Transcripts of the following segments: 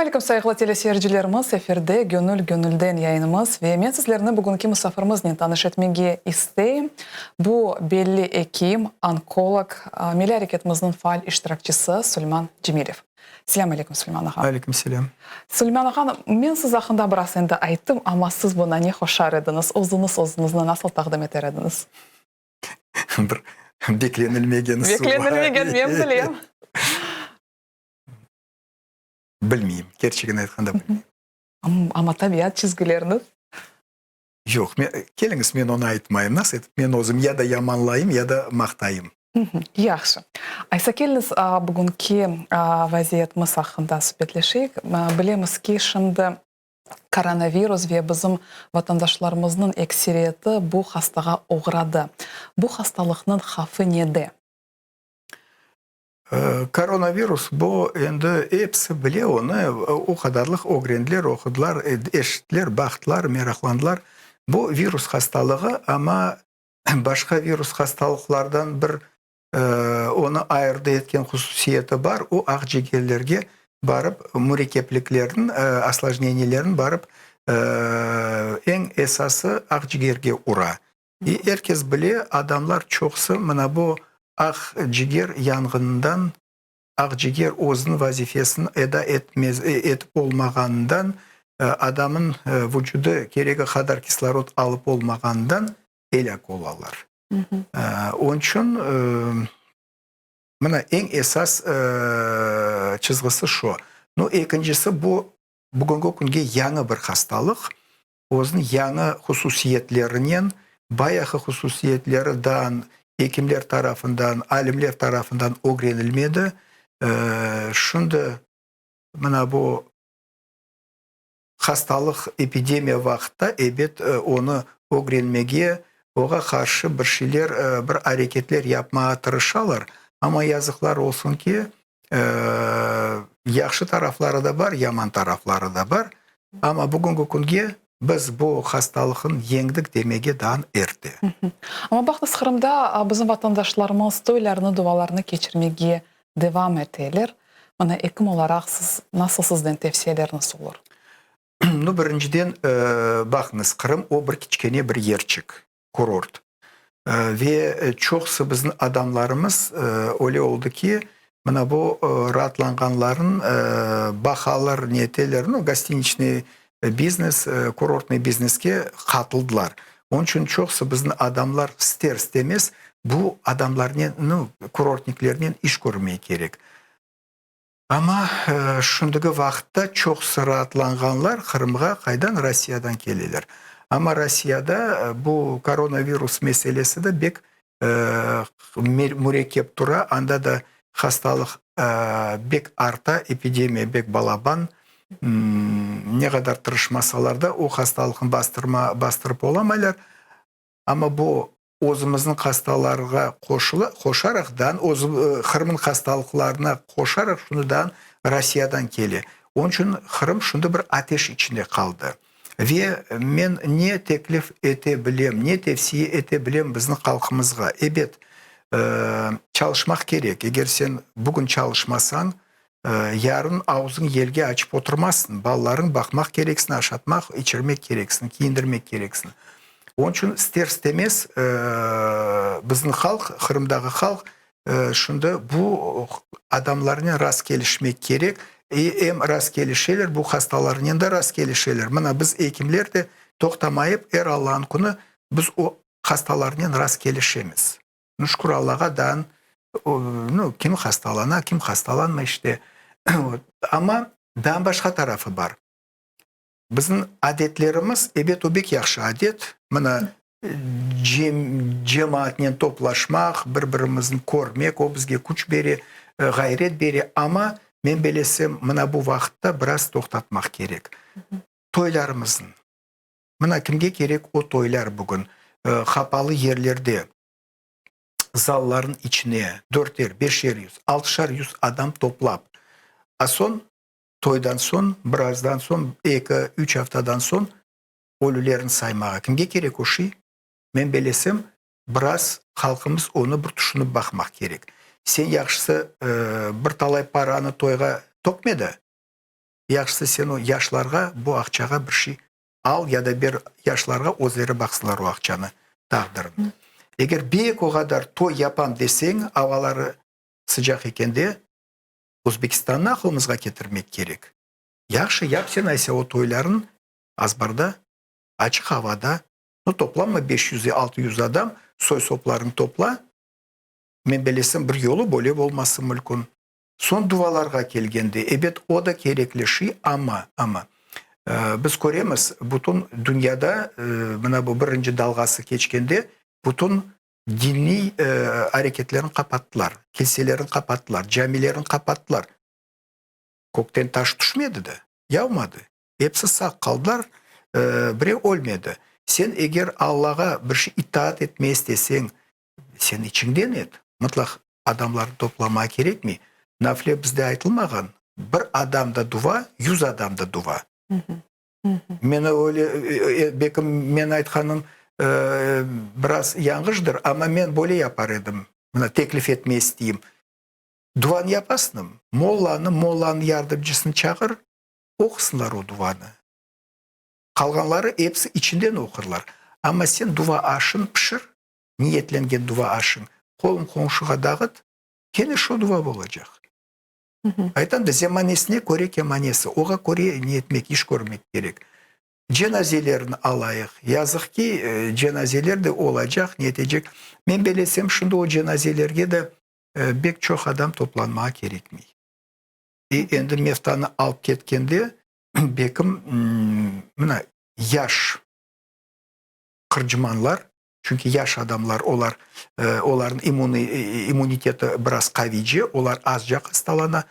aleyküm, sayğılı teleseyircilerimiz, efirde Gönül gönülden yayınımız ve men sizlerni bugünki musafirmiznen tanış etmege isteyim. Bu belli ekim, onkolog, milliy areketimizniñ faal iştirakçisi Suleyman Cemilev. Selâm aleyküm, Suleyman ağa. Aleyküm selâm. Suleyman ağa, men siz aqqında biraz endi ayttım, amma siz buña ne qoşar ediñiz, özüñiz özüñizni nasıl taqdim eter ediñiz? Bir beklenilmegen sual. Beklenilmegen, men bilem. Bilmeyim, kerçegini aytqanda bilmeyim. Amma tabiat çizgileriniz? Yoq, keliñiz, men onı aytmayım. Nasıl etip men özüm ya da yamanlayım, ya da maqtayım. Yahşı. Aysa keliñiz, bugünki vaziyetimiz aqqında subetleşeyik. Bilemiz ki, şimdi koronavirus ve bizim vatandaşlarımıznıñ ekseriyeti bu hastağa oğradı. Bu hastalıqnıñ havfı nede? Koronavirus, bu endi episi bile onı, o qadarlıq ögrendiler, oqudılar, eşittiler, baqtılar, meraqlandılar. Bu virus hastalığı, amma başqa virus hastalıqlardan bir onı ayırdı etken hususiyeti bar, o aqcigerlerge barıp mürekkepliklerin, oslojneniyelerin barıp eñ esası aqcigerge ura. E, er kes bile, adamlar çoqusı mına bu aq ciger yanğınından, aq ciger özüniñ vazifesini eda etmez, etip olmağanından, adamın vucudı keregi qadar kislorod alıp olmağanından elâk olalar. Onıñ içün mına eñ esas çizgisi şu. Nu, ekincisi, bu bugünki künge yañı bir hastalıq. Özüniñ yañı hususiyetlerinen, bayağı hususiyetleri daa ekimler tarafından, alimler tarafından ögrenilmedi. Şimdi mına bu hastalıq, epidemiya vaqıtta, ebet, onı ögrenmege, oğa qarşı bir şeyler, bir areketler yapmağa tırışalar. Amma yazıqlar olsun ki, Yahşı tarafları da bar, yaman tarafları da bar. Amma bugünki künge biz bu hastalıqnı yeñdik demege daa erte. Amma baqıñız, Qırımda bizim vatandaşlarımız toylarnı, dualarnı keçirmege devam eteler. Mına ekim olaraq siz, nasıl sizden tevsiyeleriniz olur? Nu, birinciden, baqıñız, Qırım o bir kiçkene bir yerçik, kurort. Ve çoqusı bizim adamlarımız öyle oldı ki, mına bu raatlanğanların baqalar, ne eteler, nu, gostiniçnıy biznes, kurortnıy bizneske qatıldılar. Onıñ içün çoqusı bizim adamlar ister-istemez bu adamlarnen, nu, kurortniklernen iş körmey kerek. Amma şimdiki vaqıtta çoqusı raatlanğanlar Qırımğa qaydan? Rossiyadan keleler. Amma Rossiyada bu koronavirus meselesi de bek mürekkep tura, anda da hastalıq bek arta, epidemiya bek balaban. Ne qadar tırışmasalar da, o hastalıqnı bastırıp olamaylar. Amma bu özümizniñ hastalarğa qoşula, qoşaraqdan, öz Qırımnıñ hastalıqlarına qoşaraq şunıdan Rossiyadan kele. Onıñ içün Qırım şunday bir ateş içinde qaldı. Ve men ne teklif ete bilem, ne tevsiye ete bilem bizni halqımızğa? Ebet, çalışmaq kerek. Eger sen bugün çalışmasañ, Yarın avzıñ yelge açıp oturmazsıñ, balalarıñ baqmaq kereksiñ, aşatmaq, içirmek kereksiñ, kiyindirmek kereksiñ. Onıñ içün ister-istemez bizim halq, Qırımdağı halq şimdi bu adamlarnen rast kelişmek kerek. Em rast kelişeler, bu hastalarnen de rast kelişeler. Mına biz ekimler de toqtamayıp er Allanıñ künü biz o hastalarnen rast kelişemiz. Nu, şükür Allağa, daa, nu, kim hastalana, kim hastalanmay, işte. Amma daa başqa tarafı bar. Bizim adetlerimiz, ebet, o bek yahşı adet. Mına, cemaatnen toplaşmaq, bir-birimizni körmek, o bizge küç bere, ğayret bere. Amma, men belesem, mına bu vaqıtta biraz toqtatmaq kerek. Toylarımıznı. Mına kimge kerek o toylar bugün? Qapalı yerlerde, zalların içine dörter, beşer yüz, altışar yüz adam toplap, a soñ, toydan soñ, birazdan soñ, eki, üç aftadan soñ ölülerni saymağa kimge kerek o şey? Men belesem, biraz halqımız onı bir tüşünip baqmaq kerek. Sen yahşısı bir talay paranı toyğa tökme de. Yahşısı sen o yaşlarğa bu aqçağa bir şey al ya da ber yaşlarğa özleri baqsınlar o aqçanı taqdirini. Eger bek o qadar toy yapam deseñ, avaları sıcaq ekende, Özbekistannı aqılımızğa ketirmek kerek. Yahşı, yap sen aysa o toylarnı azbarda, açıq avada, no toplanma 500, 600 adam, soy-soplarıñnı topla, men belesem bir yolu böyle olması mülkün. Soñ duvalarğa kelgende, ebet, o da kerekli şey, amma, amma, biz köremiz, bütün dünyada mına bu birinci dalğası keçkende bütün diniy areketlerni qapattılar, kilselerni qapattılar, camilerni qapattılar. Kökten taş tüşmedi de, yavmadı. Episi sağ qaldılar, birev ölmedi. Sen eger Allağa bir şey itaat etmeye isteseñ, sen içiñden et. Mıtlaq adamlarnı toplamağa kerekmey. Nafile bizde aytılmağan, bir adam da duva, yuz adam da duva. Men öyle, belki men aytqanım biraz yañğışdır, amma men böyle yapar edim, mına teklif etmeye isteyim. Duvanı yapasıñmı? Mollanı, mollanıñ yardımcısını çağır, oqusınlar o duvanı. Qalğanları episi içinden oqurlar. Amma sen duva aşın pişir, niyetlengen duva aşıñ, qolum-qonşuğa dağıt, kene şo duva bolacaq. Aytam da, zemanesine köre kemanesi, oğa köre ne etmek, iş körmek kerek. Cenazelerini alayıq. Yazıq ki, cenazeler de olacaq, ne etecek. Men belesem, şimdi o cenazelerge de bek çoq adam toplanmağa kerekmey. E, endi meftanı alıp ketkende, bekim, mına, yaş qırcımanlar, çünki yaş adamlar, olar, olarnıñ immuniteti biraz qaviyce, olar azca hastalana.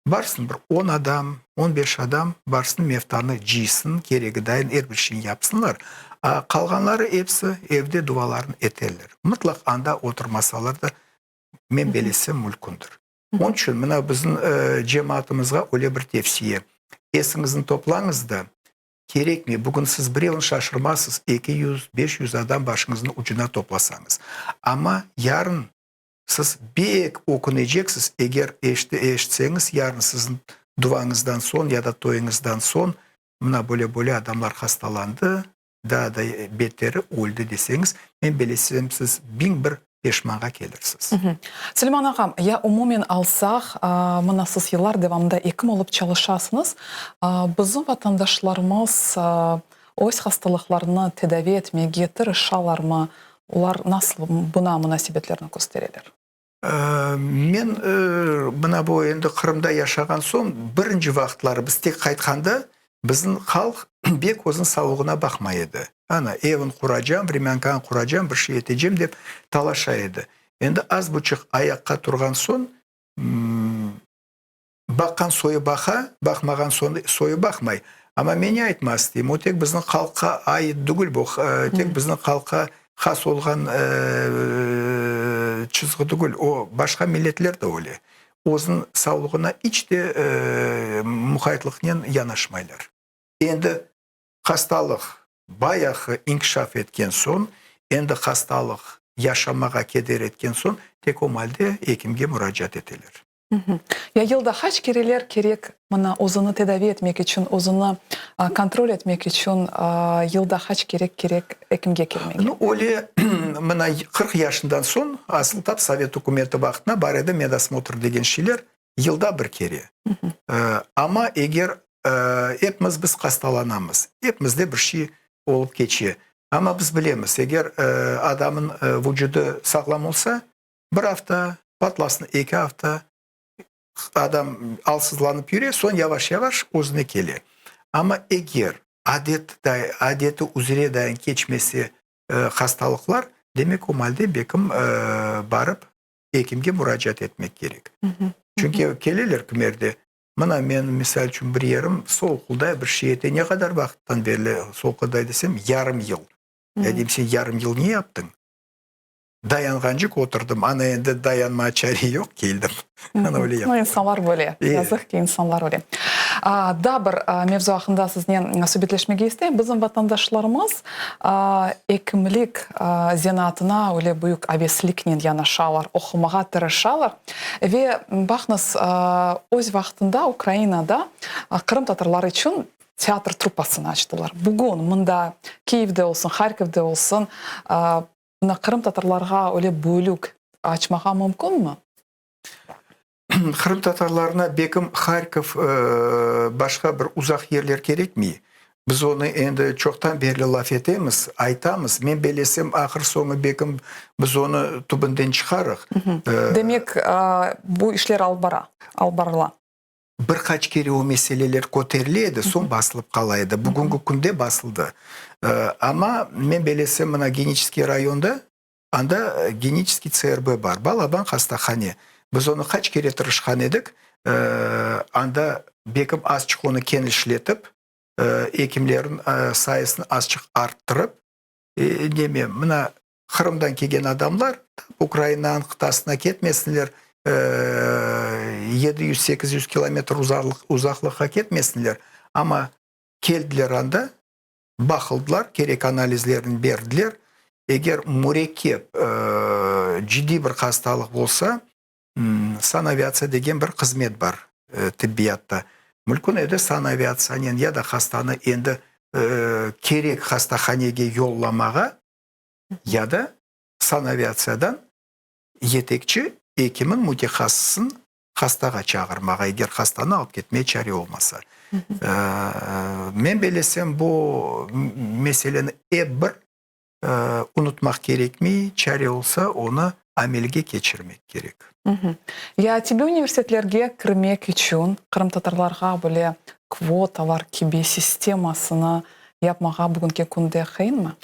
Barsın bir on adam, on beş adam barsın meftanı cıysın, keregi dayın er bir şeyni yapsınlar. A qalğanları episi evde duvalarını eterler. Mıtlaq anda oturmasalar da, men belesem mülkündir. Onıñ içün mına bizim cemaatımızğa öyle bir tevsiye, esiñizni toplañız da, kerekmey, bugün siz birevni şaşırmazsız, 200, 500 adam başıñıznıñ ucuna toplasañız. Amma yarın siz bek öküneceksiz, eger eşitseñiz, yarın siziñ duvañızdan soñ ya da toyuñızdan soñ mına böyle-böyle adamlar hastalandı, daa da beteri öldi deseñiz, men belesem siz 1001 peşmanğa kelirsiz. Suleyman ağam, ya umumen alsaq, mına siz yıllar devamında ekim olıp çalışasıñız, bizim vatandaşlarımız öz hastalıqlarını tedavi etmege tırışalarmı, olar nasıl buna munasebetlerini köstereler? Men mına bu endi Qırımda yaşağan soñ, birinci vaqıtları biz tek qaytqanda, bizim halq bek özüniñ savlığına baqmay edi. Ana, evin quracam, vremânkanı quracam, bir şey etecem dep talaşa edi. Endi az buçuq ayaqqa turğan soñ, Baqqan soyu baqa, baqmağan soyu baqmay. Amma men ne aytmaq isteyim, o tek bizim halqqa ait tügül bu, tek bizim halqqa has olğan çizgi tügül, o başqa milletler de öyle. Özüniñ savlığına iç de muqaytlıqnen yanaşmaylar. Endi hastalıq bayağı inkişaf etken soñ, endi hastalıq yaşamağa keder etken soñ, tek o malde ekimge muracaat eteler. Ya yılda qaç kereler kerek mına özüni tedavi etmek içün, özüni kontrol etmek içün yılda qaç kerek kerek ekimge kelmege? Nu, öyle mına 40 yaşından soñ, asıl tap sovet ükümeti vaqtına bar edi medosmotr degen şeyler, yılda bir kere. Amma eger epimiz biz hastalanamız, epimizde bir şey olıp keçe. Amma biz bilemiz, eger adamın vucudı sağlam olsa, Bir afta, patlasın eki afta, adam alsızlanıp yüre, soñ yavaş-yavaş özüne kele. Amma eger adet, adeti üzre dayın keçmese hastalıqlar, demek o malde bekim barıp ekimge muracaat etmek kerek. Çünki keleler kimerde, mına men, misal içün, bir yerim solqılday, bir şey ete, ne qadar vaqıttan berli solqılday desem, yarım yıl. Ya deyim, sen yarım yıl ne yaptıñ? Dayanğancıq oturdım, ana endi dayanmağa çare yoq, keldim. Ana öyle yaptım. No, insanlar böyle, yazıq ki, insanlar öyle. Daa bir mevzu aqqında siznen subetleşmege isteyim. Bizim vatandaşlarımız ekimlik zenaatına öyle büyük avesliknen yanaşalar, oqumağa tırışalar. Ve baqıñız, öz vaqtında Ukrainada qırımtatarlar içün teatr truppasını açtılar. Bugün mında Kiyevde olsun, Harkovde olsun, mına qırımtatarlarğa öyle bölük açmağa mümkünmi? Qırımtatarlarına bekim Harkov, başqa bir uzaq yerler kerekmey. Biz onı endi çoqtan berli laf etemiz, aytamız. Men belesem, ahır-soñu bekim biz onı tübünden çıqarıq. Demek, bu işler alıp bara, alıp barıla. Bir qaç kere o meseleler köterile edi, soñ basılıp qala edi. Bugünki künde basıldı. Amma men belesem, mına Geniçeskiy rayonda Anda Geniçeskiy TSRB bar, balaban hastahane. Biz onı qaç kere tırışqan edik, anda bekim azçıq onı kenişletip, ekimlerin sayısını azçıq arttırıp, neme, mına Qırımdan kelgen adamlar Ukrainanıñ qıtasına ketmesinler, 700-800 kilometr uzaqlıqqa ketmesinler, amma keldiler anda, Baqıldılar, kerek analizlerni berdiler. Eger mürekkep, ciddiy bir hastalıq bolsa, sanaviatsiya degen bir hızmet bar tibbiyatta. Mülkün edi sanaviatsiyanen ya da hastanı endi kerek hastahanege yollamağa ya da sanaviatsiyadan yetekçi ekimin, mütehassısın hastağa çağırmağa, eger hastanı alıp ketmeye çare olmasa. Men belesem, bu meseleni ep bir unutmaq kerekmey, çare olsa, onı amelge keçirmek kerek. Ya tibbiy universitetlerge kirmek içün qırımtatarlarğa böyle kvotalar kibi sistemasını yapmağa bugünki künde qıyınmı?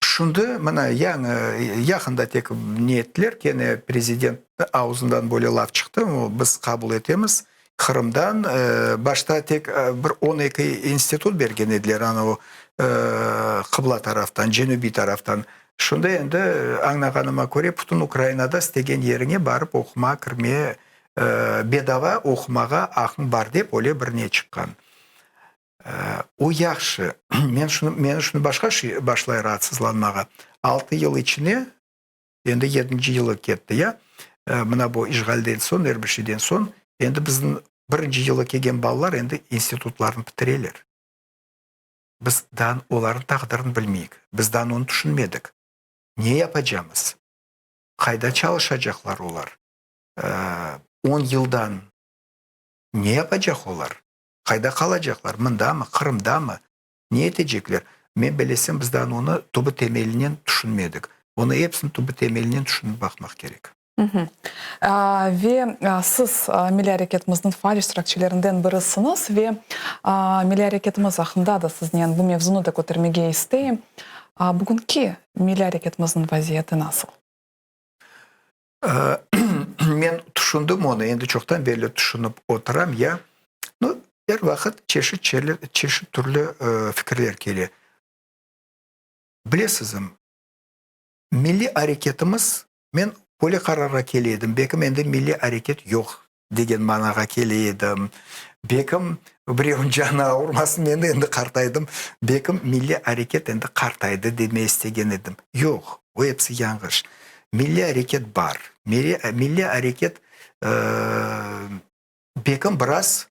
Şundı mına yañı, yaqında tek ne ettiler, kene prezident ağzından böyle laf çıqtı, biz qabul etemiz Qırımdan, başta tek bir 12 institut bergen ediler, ana o qıbla taraftan, cenübiy taraftan. Şundı endi añlağanıma köre, bütün Ukrainada istegen yeriñe barıp oqumağa, kirmeye, bedava oqumağa aqıñ bar dep öyle bir ne çıqqan. O yahşı. Men şunı, meni şunı başqa şey başlay raatsızlanmağa. Altı yıl içine, endi yedinci yılı ketti ya, mına bu işğalden soñ, er bir şeyden soñ, endi bizim birinci yılı kelgen balalar endi institutlarnı bitireler. Biz daa olarnıñ taqdirini bilmeyik. Biz daa onı tüşünmedik. Ne yapacamız? Qayda çalışacaqlar olar? On yıldan ne yapacaq olar? Qayda qalacaqlar, mındamı, Qırımdamı, ne etecekler? Men belesem, biz daa onı tübü-temelinen tüşünmedik. Onı episini tübü-temelinen tüşünip baqmaq kerek. Ve siz milliy areketimizniñ faal iştirakçilerinden birisiñiz ve milliy areketimiz aqqında da siznen bu mevzunı da kötermege isteyim. Bugünki milliy areketimizniñ vaziyeti nasıl? Men tüşündim onı, endi çoqtan berli tüşünip oturam, ya, nu, er vaqıt çeşit çeşit türlü fikirler kele. Bilesizmi, milliy areketimiz, men böyle qararğa kele edim, belkim endi milliy areket yoq degen manağa kele edim. Bekim, birevniñ canı avurmasın, men endi qartaydım, bekim, milliy areket endi qartaydı demey istegen edim. Yoq, o episi yañğış. Milliy areket bar. Milliy areket, bekim, biraz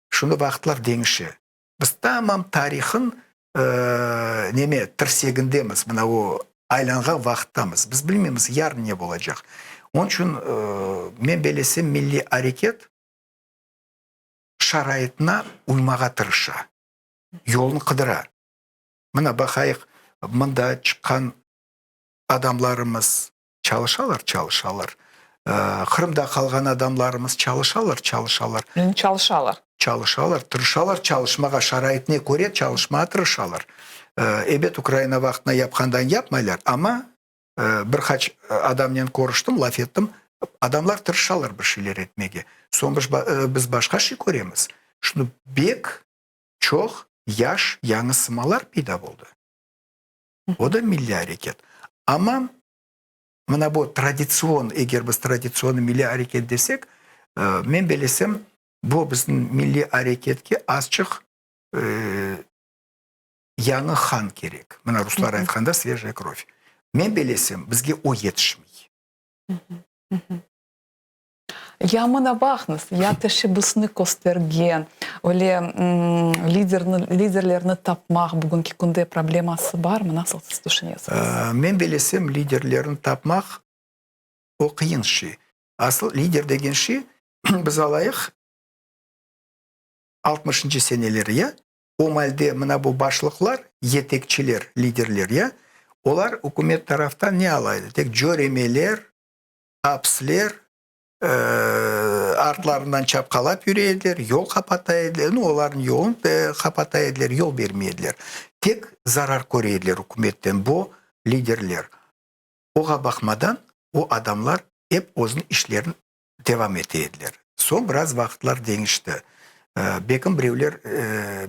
şunı vaqıtlar deñişe. Biz tamam tarihın neme, tirsegindemiz, mına o aylanğan vaqıttamız. Biz bilmeymiz, yarın ne olacaq. Onıñ içün men belesem, milliy areket şaraitına uymağa tırışa, yolun qıdıra. Mına baqayıq, mında çıqqan adamlarımız Çalışalar, çalışalar. Qırımda qalğan adamlarımız çalışalar, çalışalar. Yani çalışalar. Çalışalar, tırışalar çalışmağa, şaraitine köre çalışmağa tırışalar. Ebet, Ukraina vaqtında yapqandan yapmaylar, amma bir qaç adamnen körüştim, laf ettim, adamlar tırışalar bir şeyler etmege. Soñ biz başqa şey köremiz, şunı bek çoq yaş, yañı sımalar peyda boldı. O da milliy areket. Amma mına bu traditsion, eger biz traditsion milliy areket desek, men belesem, Bu bizim milliy areketke azçıq yañı qan kerek. Mına ruslar aytqanda svejaya krov. Men belesem, bizge o yetişmey. Ya mına baqıñız, ya teşebbüsni köstergen, öyle liderni, liderlerni tapmaq bugünki künde probleması barmı? Nasıl siz tüşünesiñiz? Men belesem, liderlerni tapmaq o qıyın şey. Asıl lider degen şey, biz alayıq altmışıncı seneleri, ya, o malde mına bu başlıqlar, yetekçiler, liderler, ya, olar ükümet taraftan ne ala edi? Tek cöremeler, apsler, artlarından çapqalap yüre ediler, yol qapata ediler, nu, olarnıñ yolun qapata ediler, yol bermey ediler. Tek zarar köre ediler ükümetten bu liderler. Oğa baqmadan, o adamlar ep özüniñ işlerini devam ete ediler. Soñ biraz vaqıtlar deñişti. Bekim birevler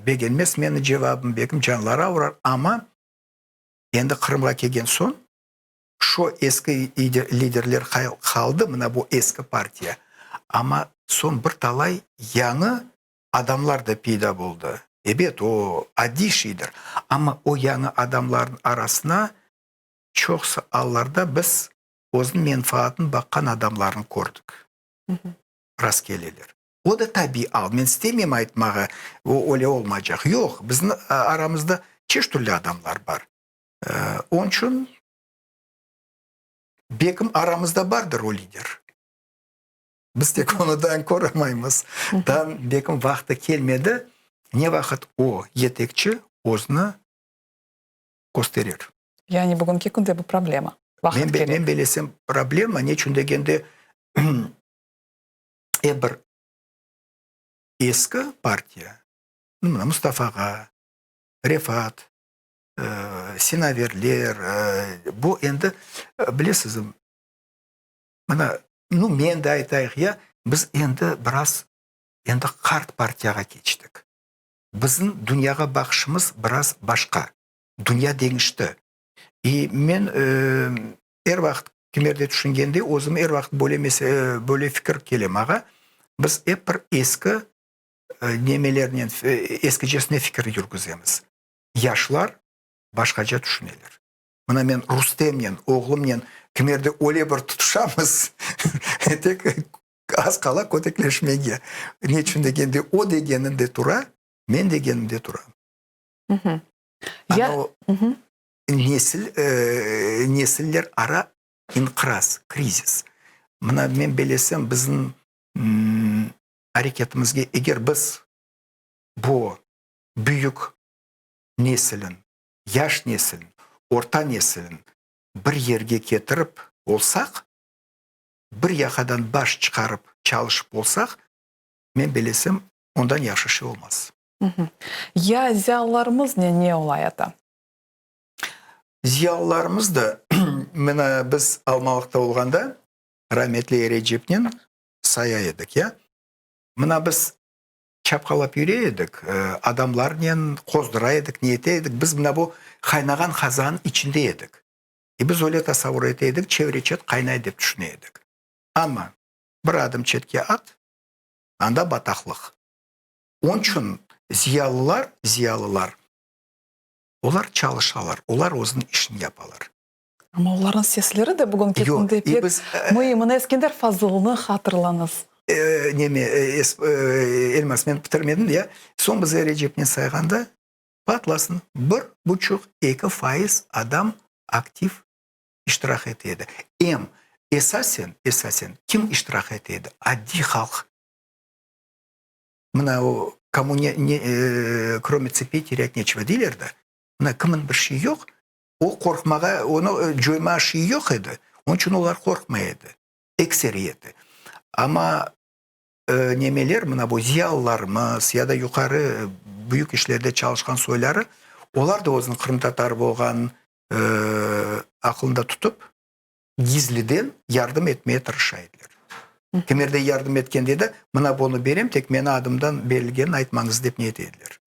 begenmez meni cevabım, bekim canları avurar, amma endi Qırımğa kelgen soñ şu eski liderler qaldı, mına bu eski partiya, amma soñ bir talay yañı adamlar da peyda boldı. Ebet, o adiy şeydir, amma o yañı adamlarnıñ arasına çoqsı allarda biz özüniñ menfaatını baqqan adamlarnı kördik, rastkeleler. O da tabiiy al, men istemeyim aytmağa, o öyle olmaycaq. Yoq, bizim aramızda çeşit türlü adamlar bar. Onıñ içün belkim aramızda bardır o lider. Biz tek onı daa köremaymız. Daa belkim vaqtı kelmedi, ne vaqıt o yetekçi özüni kösterir. Yani bugünki künde bu problema. Vaqıt kerek. Men belesem problema, neçün degende er bir eski partiya, mına Mustafa ağa, Refat, Sinaverler, bu endi bilesiz, mına, nu, men de aytayıq ya, biz endi biraz endi qart partiyağa keçtik. Bizim dünyağa baqışımız biraz başqa. Dünya deñişti. İ men er vaqıt kimerde tüşüngende özüm er vaqıt böyle böyle fikir kele maña, biz ep bir eski nemelernen, eskicesine fikir yürgüzemiz. Yaşlar başqaca tüşüneler. Mına men Rustemnen, oğlumnen kimerde öyle bir tutuşamız, tek az qala kötekleşmege. Neçün degende, o degeninde tura, men degenimde turam. Ana o nesil, nesiller ara inqiraz, krizis. Mına men belesem, bizim areketimizge eger biz bu büyük nesilin, yaş nesilin, orta nesilin bir yerge ketirip olsaq, bir yaqadan baş çıqarıp çalışıp olsaq, men belesem, ondan yahşı şey olmaz. Ya ziyalılarımıznen ne olayata? Ziyalılarımız da, mına biz Almalıqta olğanda, rametli Erecepnen saya edik, ya. Mına biz çapqalap yüre edik, adamlarnen qozdıra edik, ne ete edik, biz mına bu qaynağan qazannıñ içinde edik. E biz öyle tasavur ete edik, çevre-çet qaynay dep tüşüne edik. Amma bir adım çetke at, anda bataqlıq. Onıñ içün ziyalılar, ziyalılar, olar çalışalar, olar özüniñ işini yapalar. Amma olarnıñ sesleri de bugünki künde pek müim. Mına Eskender Fazılnı hatırlañız. Neme, Elmaz, men bitirmedim ya. Soñ biz Recepnen sayğanda, patlasın, bir buçuq, 2% adam aktiv iştirak ete edi. Em esasen, esasen kim iştirak ete edi? Adiy halq. Mına o, komu ne, ne, krome tsepey terât neçeva deyler de. Mına kimin bir şeyi yoq, O qorqmağa, onı coymağa şeyi yoq edi, onıñ içün olar qorqmay edi, ekseriyeti. Amma nemeler, mına bu ziyalılarımız ya da yuqarı büyük işlerde çalışqan soyları, olar da özüniñ qırımtatar bolğanın aqlında tutıp, gizliden yardım etmeye tırışa ediler. Kimerde yardım etkende de, mına bunı berem, tek meni adımdan berilgenini aytmañız dep ne ete ediler.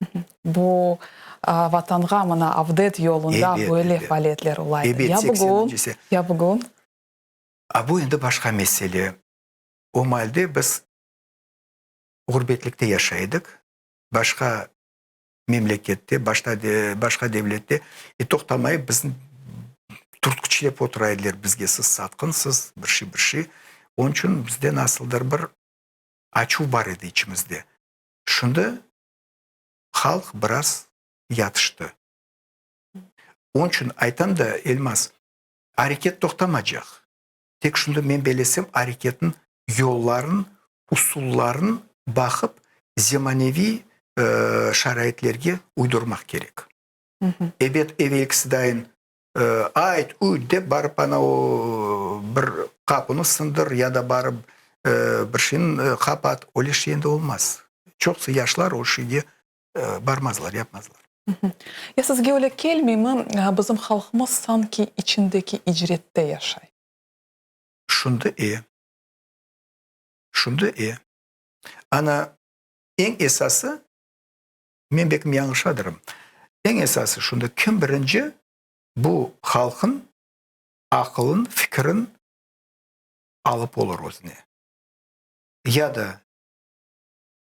Bu Vatanğa, mına avdet yolunda böyle faaliyetler ola edi. Ebet, Ya bugün, ya bugün? A bu endi başqa mesele. O maalde biz. ğurbetlikte yaşay edik, başqa memlekette, başta başqa devlette, e toqtamayıp bizni türtküçlep otura ediler, bizge siz satqınsız, bir şey, bir şey. Onıñ içün bizde nasıldır bir açuv bar edi içimizde. Şimdi halq biraz yatıştı. Onıñ içün aytam da, Elmaz, areket toqtamacaq. Tek şunda men belesem, areketniñ yolların, usulların baqıp, zemaneviy şaraitlerge uydurmaq kerek. Ebet, evelkisi dayın ayt, uyt dep barıp ana o bir qapunı sındır ya da barıp bir şeyni qapat, öyle şey endi olmaz. Çoqusı yaşlar o şeyge barmazlar, yapmazlar. Ya sizge öyle kelmeymi, bizim halqımız sanki içindeki icrette yaşay? Şundı e. Şundı e. Ana, eñ esası, men belkim yañlışadırım, eñ esası şundı, kim birinci bu halqın aqılın, fikirin alıp olur özüne? Ya da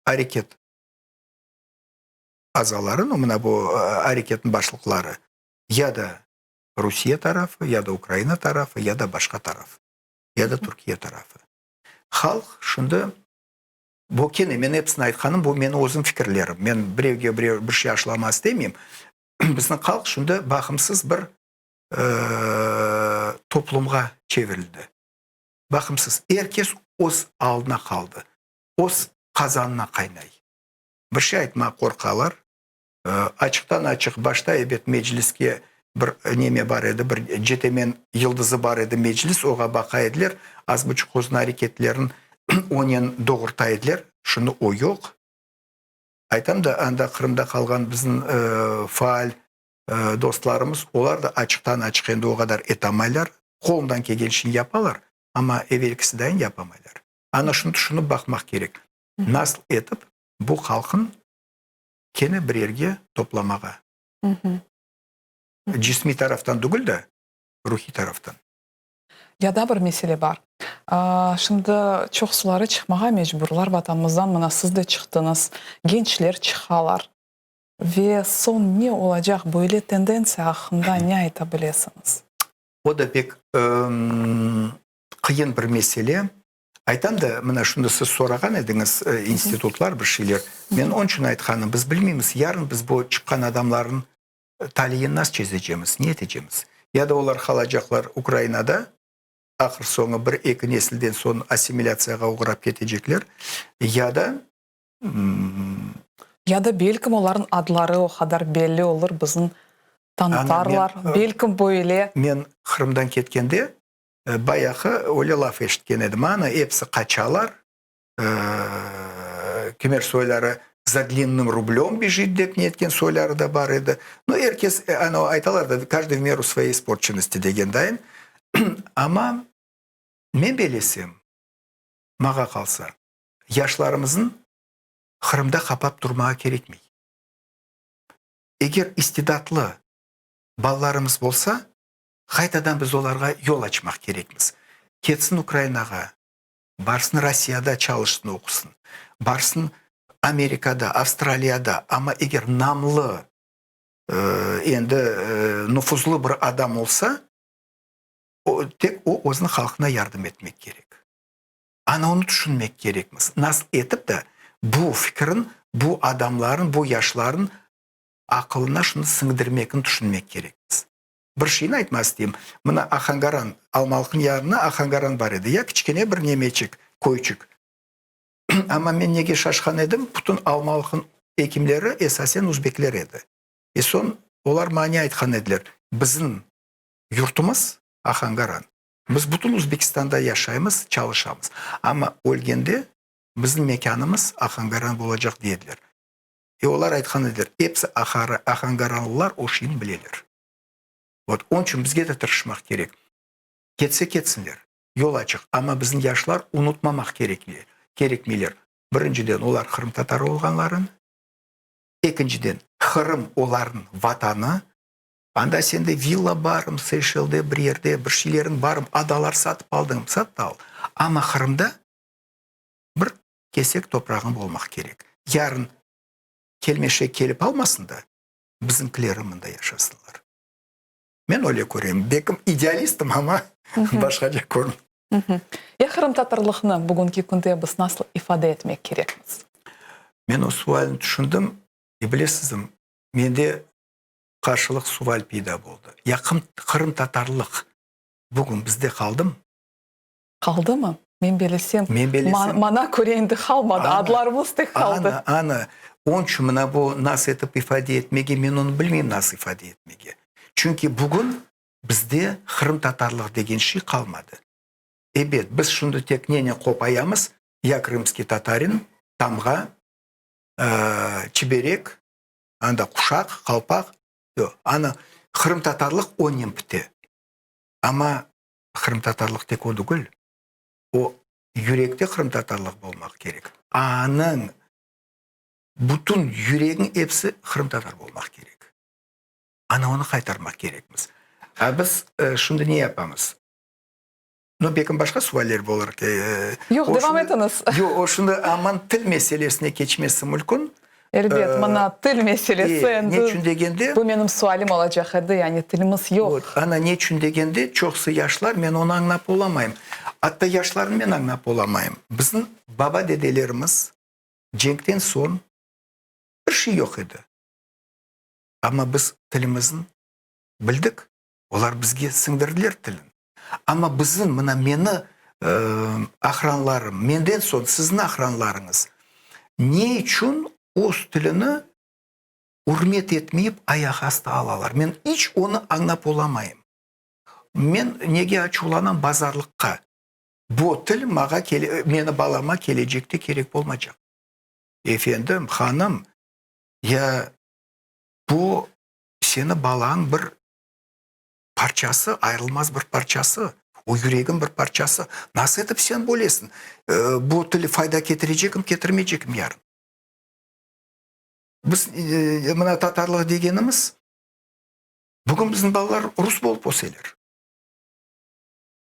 areket azaları, nu, mına bu areketniñ başlıqları, ya da Rusiye tarafı, ya da Ukraina tarafı, ya da başqa taraf, ya da Türkiye tarafı. Halq şimdi, bu kene men episini aytqanım, bu menim özüm fikirlerim, men birevge birev bir şey aşılama istemeyim, bizim halq şimdi baqımsız bir toplumğa çevirildi. Baqımsız, er kes öz aldına qaldı, öz qazanına qaynay. Bir şey aytmağa qorqalar. Açıqtan-açıq, başta, ebet, Mecliske bir neme bar edi, bir cetemen yıldızı bar edi, Meclis, oğa baqa ediler, az buçuq özüniñ areketlerin onen doğurta ediler. Şimdi o yoq. Aytam da, anda Qırımda qalğan bizim faal dostlarımız, olar da açıqtan-açıq endi o qadar etamaylar. Qolundan kelgen işini yapalar, amma evelkisi dayın yapamaylar. Ana şunı tüşünip baqmaq kerek. Nasıl etip bu halqın kene bir yerge toplamağa? Cismiy taraftan degil de, ruhiy taraftan. Ya da bir mesele bar. Şimdi çoqsuları çıqmağa mecburlar vatanımızdan, mına siz de çıqtıñız, gençler çıqalar. Ve soñ ne olacaq, böyle tendentsiya aqqında ne ayta bilesiñiz? O da pek qıyın bir mesele. Aytam da, mına şunı siz sorağan ediñiz, institutlar, bir şeyler. Men onıñ içün aytqanım, biz bilmeymiz, yarın biz bu çıqqan adamlarnıñ taliyini nasıl çezecemiz, ne etecemiz? Ya da olar qalacaqlar Ukrainada, ahır-soñu bir-eki nesilden soñ assimilâtsiyağa oğrap ketecekler, ya da. Ya da belkim olarnıñ adları o qadar belli olur, bizni tanıtarlar, belkim böyle. Men Qırımdan ketkende Bayağı öyle laf eşitken edim. Ana, episi qaçalar, kimer soyları za dlinnym rublem bejit dep ne etken soyları da bar edi. No, er kes, ana, aytalar da, каждый в меру своей испорченности degen dayın. Amma men belesem, mağa qalsa, yaşlarımıznı Qırımda qapap turmağa kerekmey. Eger istidatlı balalarımız bolsa, Qaytadan biz olarğa yol açmaq kerekmiz. Ketsin Ukrainağa, barsın Rossiyada çalışsın, oqusın, barsın Amerikada, Avstraliyada, amma eger namlı, endi nufuzlı bir adam olsa, o, tek o özüniñ halqına yardım etmek kerek. Ana onı tüşünmek kerekmiz. Nasıl etip de bu fikirin bu adamların, bu yaşların aqılına şunı siñdirmekni tüşünmek kerekmiz. Bir şeyni aytmaq isteyim. Mına Ahangaran, Almalıqnıñ yanında Ahangaran bar edi. Ya kiçkene bir nemeçik, köyçik. Amma men nege şaşqan edim, bütün Almalıqnıñ ekimleri esasen uzbekler edi. E soñ olar maña ne aytqan ediler, Bizim yurtumız Ahangaran. Biz bütün Uzbekistanda yaşaymız, çalışamız. Amma ölgende bizim mekânımız Ahangaran bolacaq, dey ediler. E olar aytqan ediler, episi ahangaranlılar o şeyni bileler. Vot, onıñ içün bizge de tırışmaq kerek. Ketse ketsinler, yol açıq, amma bizim yaşlar unutmamaq kerekmeyler. Birinciden, olar qırımtatarı olğanlarını, ekinciden, Qırım olarnıñ vatanı, anda sende villa barmı, Seyşelde bir yerde bir şeyleriñ barmı, adalar satıp aldıñmı, sat da al, amma Qırımda bir. kesek toprağıñ bolmaq kerek. Yarın kelmeşek kelip almasın da, bizimkileri mında yaşasınlar. Men öyle körem. Bekim idealistim, amma başqaca körmeyim. Ya qırımtatarlıqnı bugünki künde biz nasıl ifade etmek kerekmiz? Men o sualni tüşündim, e, bilesizmi, mende qarşılıq sual peyda boldı. Ya qırımtatarlıq bugün bizde qaldımı? Qaldımı? Men belesem, Men belesem, mana köre endi qalmadı, adlarımız tek qaldı. Ana, ana, onıñ içün mına bu nasıl etip ifade etmege, men onı bilmeyim nasıl ifade etmege. Çünki bugün bizde qırımtatarlıq degen şey qalmadı. Ebet, biz şimdi tek nenen qopayamız, ya krımskiy tatarin, tamğa, çiberek, anda quşaq, qalpaq, yoq, ana, qırımtatarlıq onen pite. Amma Qırımtatarlıq tek o tügül, o yürekte qırımtatarlıq bolmaq kerek. Anıñ, bütün yüregiñ episi qırımtatar bolmaq kerek. Ana onı qaytarmaq kerekmiz. A biz şimdi ne yapamız? No, belkim başqa sualler bolır. Yoq, devam etiñiz. Yoq, o şimdi aman til meselesine keçmesi mülkün. Elbet, mına til meselesi endi. Ne içün degende? Bu menim sualim olacaq edi, yani tilimiz yoq. Ana, ne içün degende, çoqusı yaşlar, men onı añlap olamayım. Atta yaşlarnı men añlap olamayım. Bizim baba-dedelerimiz cenkten soñ bir şey yoq edi. Amma biz tilimizni bildik, olar bizge siñdirdiler tilin. Amma bizim, mına meni aqranlarım, menden soñ siziñ aqranlarıñız ne içün öz tilini ürmet etmeyip ayaq astı alalar? Men iç onı añlap olamayım. Men nege açuvlanam? Bazarlıqqa. Bu til mağa, meni balama kelecekte kerek bolmaycaq. Efendim, hanım, ya bu seni balañ bir parçası, ayırılmaz bir parçası, o yüregiñ bir parçası. Nasıl etip sen bölesiñ? Bu til fayda ketirecekmi, ketirmeycekmi yarın? Biz, mına tatarlıq degenimiz, bugün bizim balalar rus bolıp öseler.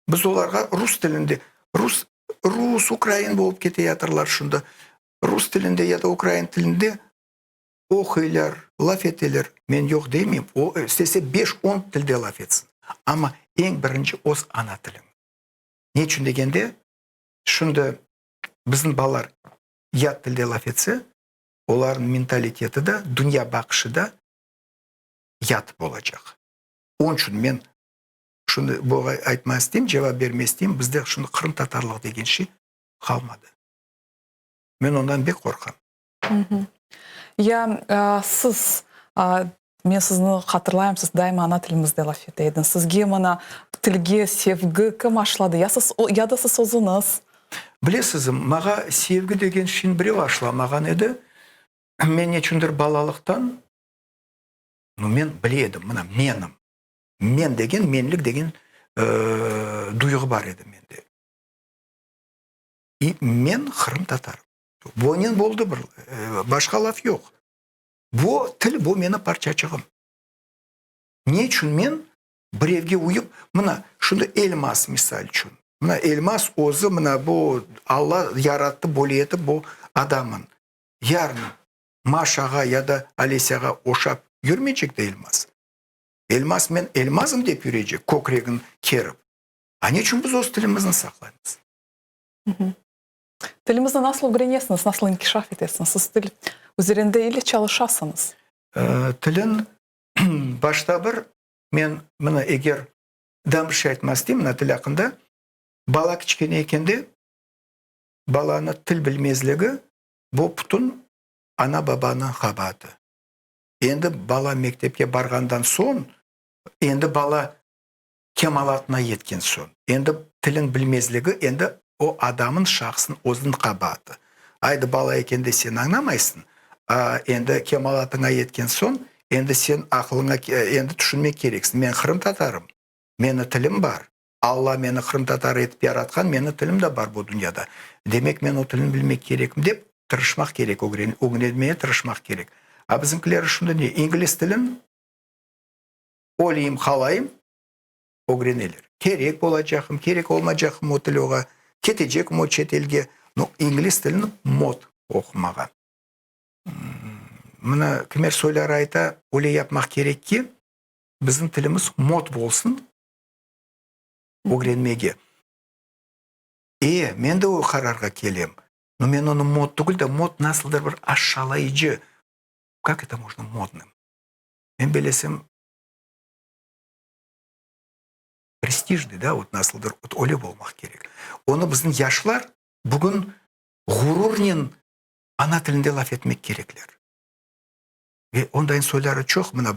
Biz olarğa rus tilinde, rus, rus, ukrain bolıp keteyatırlar şimdi. Rus tilinde ya da ukrain tilinde Oquylar, laf eteler, men yoq demeyim, o, istese beş-on tilde laf etsin, amma eñ birinci öz ana tiliñ. Ne içün degende, şimdi bizim balalar yat tilde laf etse, olarnıñ mentaliteti da, dünya baqışı da yat olacaq. Onıñ içün men şunı buğa aytmaq isteyim, cevap bermek isteyim, bizde şimdi qırımtatarlıq degen şey qalmadı. Men ondan bek qorqam. Ya siz, men sizni hatırlayım, siz daima ana tilimizde laf ete ediñiz. Sizge mına tilge sevgi kim aşladı, ya siz, ya da siz özüñiz? Bilesizmi, mağa sevgi degen şeyni birev aşlamağan edi. Men neçündir balalıqtan, no, men bile edim, mına menim, men degen, menlik degen duyğu bar edi mende. İ men qırımtatarım. Bonen boldı bir, başqa laf yoq. Bu til, bu meni parçaçığım. Ne içün men birevge uyıp, mına, şunda elmaz misal içün. Mına elmaz özü, mına bu Alla yarattı, böyle etip bu adamın. Yarın Maşağa ya da Olesyağa oşap yürmeycek de elmaz. Elmaz men elmazım dep yürecek, kökregin kerip. A ne içün biz öz tilimizni saqlaymız? Tilimizni nasıl ögrenesiñiz, nasıl inkişaf etesiñiz? Siz til üzerinde ile çalışasıñız. Tilin başta bir, men mına eger daa bir şey aytmaq isteyim mına til aqqında. Bala kiçkene ekende balanı til bilmezligi bu bütün ana-babanıñ qabaatı. Endi bala mektepke barğandan soñ, endi bala kemalatına yetken soñ, endi tilin bilmezligi endi o adamın, şahsın özüniñ qabaatı. Aydı, bala ekende sen añlamaysıñ, a endi kemalatıña yetken soñ, endi sen aqılıña, endi tüşünmek kereksiñ, men qırımtatarım, meni tilim bar, Alla meni qırımtatar etip yaratqan, meni tilim de bar bu dünyada, demek men o tilni bilmek kerekim dep tırışmaq kerek, ögrenmeye tırışmaq kerek. A bizimkileri şimdi ne, ingliz tilin Öleyim, qalayım, ögreneler. Kerek olacaqım, kerek olmacaqım o til oğa, ketecekmi o çet elge. No, ingliz tilini mod oqumağa. Mına kimer soyları ayta, öyle yapmaq kerek ki, bizim tilimiz mod bolsun ögrenmege. E, men de o qararğa kelem. No, men onı mod tügül de, mod nasıldır bir aşşalayıcı, kak eto mojno modnım? Men belesem, prestijnıy, da, vot nasıldır, vot öyle bolmaq kerek. Onı bizim yaşlar bugün ğururnen ana tilinde laf etmek kerekler. Ve ondayın soyları çoq, mına,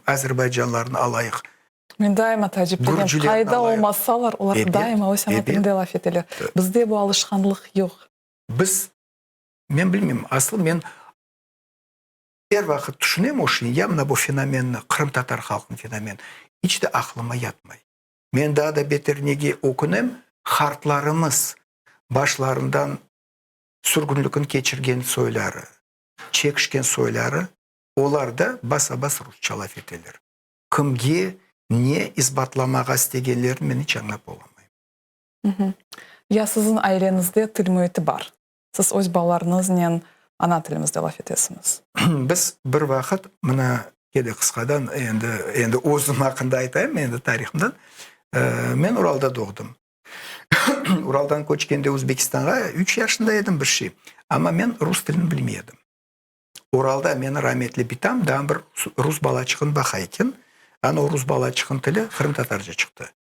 azerbaycanlarnı alayıq. Men daima taaciplenem, qayda olmasalar, olar daima öz ana tilinde laf eteler. Bizde bu alışqanlıq yoq. Biz, men bilmeyim, asıl men er vaqıt tüşünem o şeyni, ya mına bu fenomenni, qırımtatar halqınıñ fenomeni, iç de aqlıma yatmay. Men daa da beter nege ökünem, hartlarımız başlarından sürgünlikni keçirgen soyları, çekişken soyları, olar da basa-bas rusça laf eteler. Kimge ne isbatlamağa istegenlerini men iç añlap olamayım. Ya siziñ aileñizde til müiti bar? Siz öz balalarıñıznen ana tilimizde laf etesiñiz? Biz bir vaqıt, mına, kene qısqadan endi, endi özüm aqqında aytayım, endi tarihımdan. Men Uralda doğdım. Uraldan köçkende Özbekistanğa üç yaşında edim, bir şey. Amma men rus tilini bilmey edim. Uralda meni rametli bitam daa bir rus balaçığın baqa eken. Ana o rus balaçığın tili qırımtatarca çıqtı.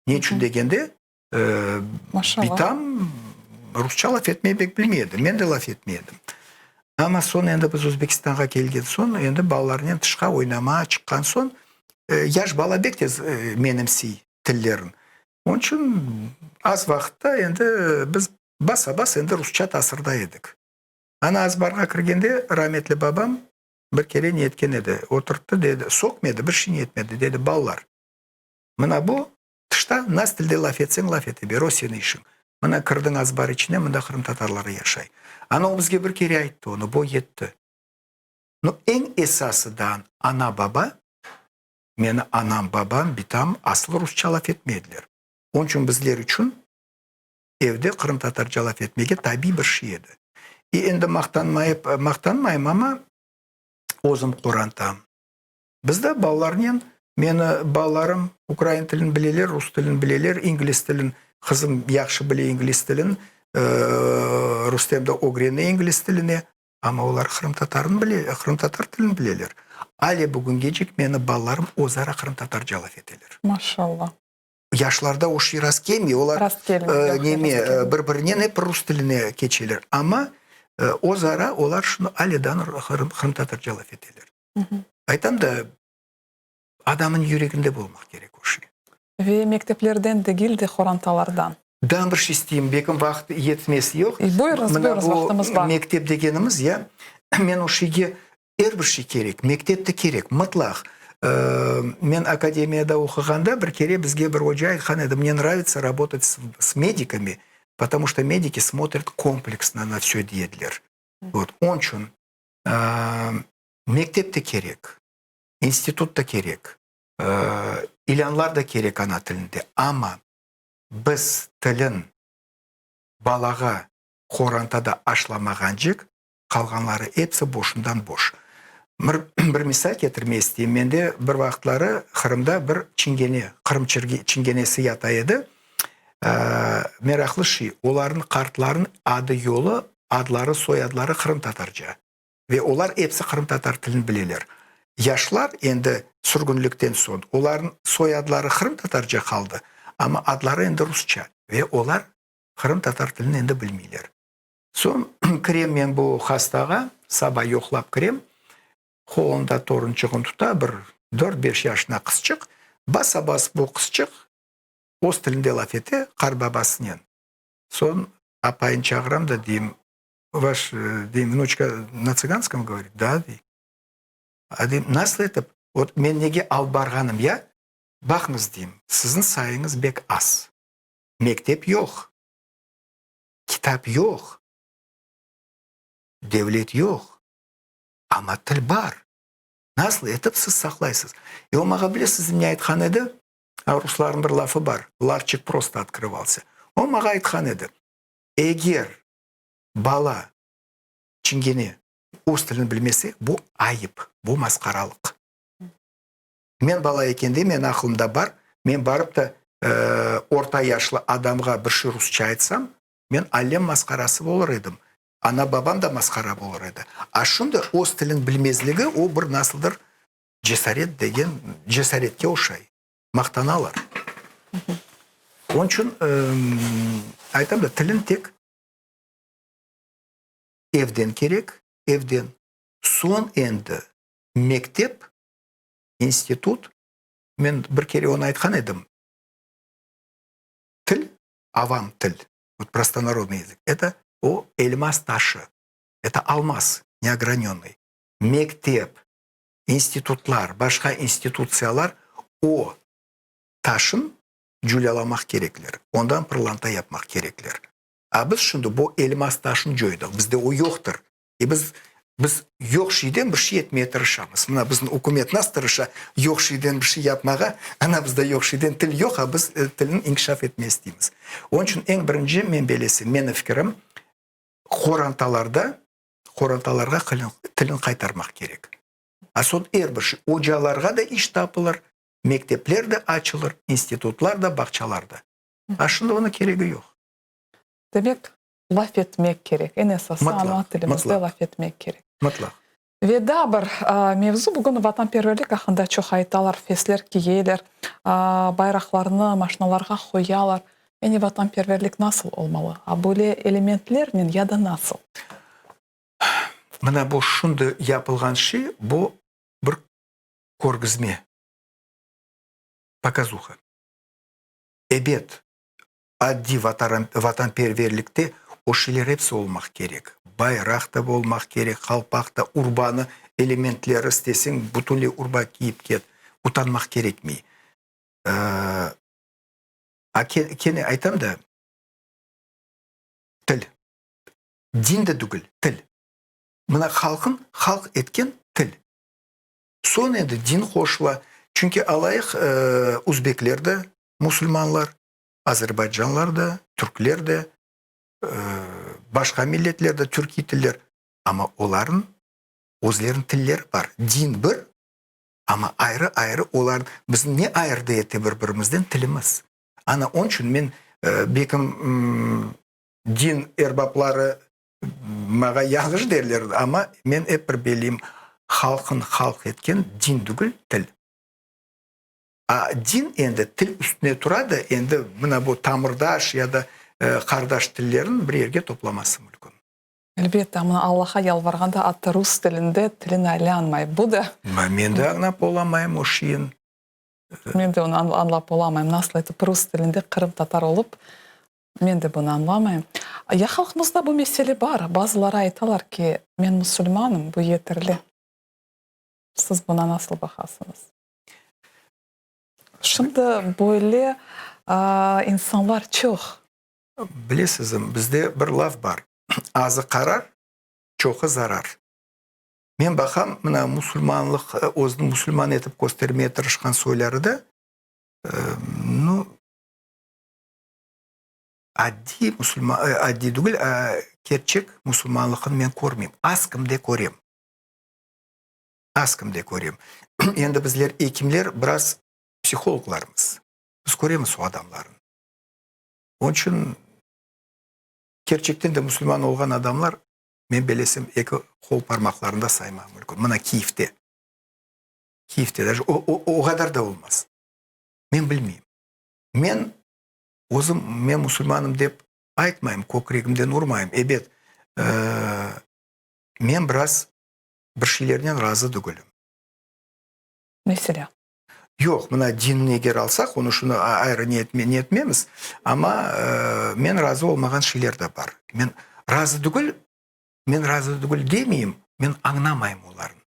Ne içün degende, bitam rusça laf etmeyi pek bilmey edi. Men de laf etmey edim. Amma soñ endi biz Özbekistanğa kelgen soñ, endi balalarnen tışqa oynamağa çıqqan soñ, yaş bala bek tez menimsiy tillerin. Onıñ içün az vaqıtta endi biz basa-bas endi rusça tasırday edik. Ana azbarğa kirgende rametli babam bir kere ne etken edi, oturttı, dedi, sökmedi, bir şey ne etmedi, dedi, Ballar, mına bu tışta nas tilde laf etseñ, laf ete ber, o seniñ işiñ. Mına kirdiñ azbar içine, mında qırımtatarları yaşay. Ana o bizge bir kere ayttı onı, bo yetti. No, eñ esası daa ana-baba, meni anam, babam, bitam asıl rusça laf etmey ediler. Onıñ içün bizler içün evde qırımtatarca laf etmege tabiy bir şey edi. E, endi maqtanmayıp, maqtanmayım, amma özüm qorantam. Bizde balalarnen, meni balalarım ukrain tilini bileler, rus tilini bileler, ingliz tilin, qızım yahşı bile ingliz tilin, Rustem de ögrene ingliz tiline, amma olar qırımtatarını bile, qırımtatar tilini bileler. Ale bugüngecik meni balalarım özara qırımtatarca laf eteler. Maşallah. Yaşlarda o şey rast kelmey, olar Rast kelmey, yoq, neme, rast kelmey. bir-birinen ep rus tiline keçeler. Amma özara olar şunı aledan qırımtatarca laf eteler. Aytam da, adamın yüreginde bolmaq kerek o şey. Ve mekteplerden degil de, qorantalardan. Daa bir şey isteyim, belkim vaqıt yetmez, yoq? Buyurıñız, buyurıñız, vaqtımız bar. Mına bu mektep degenimiz, ya, men o şeyge Er bir şey kerek, mektep de kerek, mıtlaq. Men akademiyada oquğanda bir kere bizge bir oca aytqan edi, Mne nravitsya rabotat s medikami, potomu çto mediki smotret kompleksno na vsö dey ediler. Vot, onıñ içün mektep de kerek, institut da kerek, ilânlar da kerek ana tilinde, amma biz tilin balağa qorantada aşlamağancek, Qalğanları episi boşundan boş. Bir misal ketirmey isteyim. Mende bir vaqıtları Qırımda bir çingene, Qırım çingenesi yata edi. Meraqlı şey, olarnıñ qartlarınıñ adı-yolu, adları, soyadları qırımtatarca. Ve olar episi qırımtatar tilini bileler. Yaşlar endi sürgünlikten soñ, olarnıñ soyadları qırımtatarca qaldı, amma adları endi rusça. Ve olar qırımtatar tilini endi bilmeyler. Soñ kirem men bu hastağa, saba yoqlap kirem, qolunda torunçığın tuta, bir dört-beş yaşına qızçıq, basa-bas bu qızçıq öz tilinde laf ete qarbabasınen. Soñ apayın çağıram da deyim, Vaş, deyim, vnuçka na tsıganskom govorit? Da, dey. A, deyim, nasıl etip, vot men nege alıp barğanım ya, baqıñız, deyim, siziñ sayıñız bek az, mektep yoq. Kitap yoq, devlet yoq, amma til bar. Nasıl etip siz saqlaysız? E o maña bilesiz ne aytqan edi? Ruslarnıñ bir lafı bar, larçik prosto otkrıvalsâ. O maña aytqan edi. Eger bala, çingene, öz tilini bilmese, bu ayıp, bu masqaralıq. Men bala ekende, menim aqılımda bar, men barıp da orta yaşlı adamğa bir şey rusça aytsam, men alem masqarası bolır edim. Ana-babam da masqara bolır edi. A şimdi öz tilin bilmezligi, o bir nasıldır cesaret degen, cesaretke oşay. Maqtanalar. Onıñ içün aytam da, tilin tek evden kerek, evden. Soñ endi mektep, institut, men bir kere onı aytqan edim, til, avam til, vot prostonarodnıy yazık, eto o elmaz taşı, eto almaz neogranönnıy. Mektep, institutlar, başqa institutsiyalar o taşın culâlamaq kerekler, ondan pırlanta yapmaq kerekler. A biz şimdi bu elmaz taşın coydıq, bizde o yoqtır. E biz, biz yoq şeyden bir şey etmeye tırışamız. Mına bizim ükümet nasıl tırışa yoq şeyden bir şey yapmağa, ana bizde yoq şeyden til yoq, a biz tilni inkişaf etmeye isteymiz. Onıñ içün eñ birinci men belesem, meni fikirim, qorantalarda, qorantalarğa tilin qaytarmaq kerek. A soñ er bir şey, ocalarğa da iş tapılır, mektepler de açılır, institutlar da, bağçalar da. A şimdi onıñ keregi yoq. Demek, laf etmek kerek. Eñ esası ana tilimizde laf etmek kerek. Mıtlaq. Ve daa bir mevzu, bugün vatanperverlik aqqında çoq aytalar, fesler kiyeler, bayraqlarnı maşinalarğa qoyalar. Yani vatanperverlik nasıl olmalı? A böyle elementlernen ya da nasıl? Mına bu şimdi yapılğan şey, bu bir körgizme, pokazuha. Ebet, Addiy vatanperverlikte o şeyler episi olmaq kerek. Bayraq da olmaq kerek, qalpaq da, urbanı, elementleri, isteseñ, bütünley urba kiyip ket, utanmaq kerekmey. A kene aytam da, til. Din de tügül, til. Mına halqın halq etken til. Soñ endi din qoşula. Çünki alayıq, üzbekler de musulmanlar, Azerbaycanlar da, türkler de, başqa milletler de, türkiy tiller, amma olarnıñ özleriniñ tilleri bar. Din bir, amma ayrı-ayrı olar, bizni ne ayırdı ete bir-birimizden? Tilimiz. Ana, onıñ içün men, belkim, din erbapları maña yañlış derler, amma men ep bir belliyim, halqın halq etken din tügül, til. A din endi til üstüne tura da, endi mına bu tamırdaş ya da qardaş tillerin bir yerge toplaması mülkün. Elbette, mına Allaha yalvarğanda atta rus tilinde tilin aylanmay. Bu da. Men de añlap olamayım o şeyin. Men de onı añlap olamayım. Nasıl etip rus tilinde qırımtatar olıp, men de bunı añlamayım. Ya halqımızda bu mesele bar. Bazıları aytalar ki, men musulmanım, bu yeterli. Siz buna nasıl baqasıñız? Şimdi böyle insanlar çoq. Bilesizmi, bizde bir laf bar, azı qarar, çoqu zarar. Men baqam, mına musulmanlıq, özüni musulman etip köstermeye tırışqan soyları da, nu, addiy musulman, addiy tügül, kerçek musulmanlıqnı men körmeyim, az kimde körem. Az kimde körem. Endi bizler ekimler biraz psihologlarmız. Biz köremiz o adamlarnı. Onıñ içün kerçekten de musulman olğan adamlar, men belesem, eki qol parmaqlarında saymaq mümkün. Mına Kiyevde. Kiyevde даже o, o, o qadar da olmaz. Men bilmeyim. Men özüm men musulmanım dep aytmayım, kökregimden urmayım. Ebet, men biraz bir şeylernen razı tügülim. Meselâ? Yoq, mına dinni eger alsaq, onı şunı ayrı ne etmemiz, amma men razı olmağan şeyler de bar. Men razı tügül, men razı tügül demeyim, men añlamayım olarnı.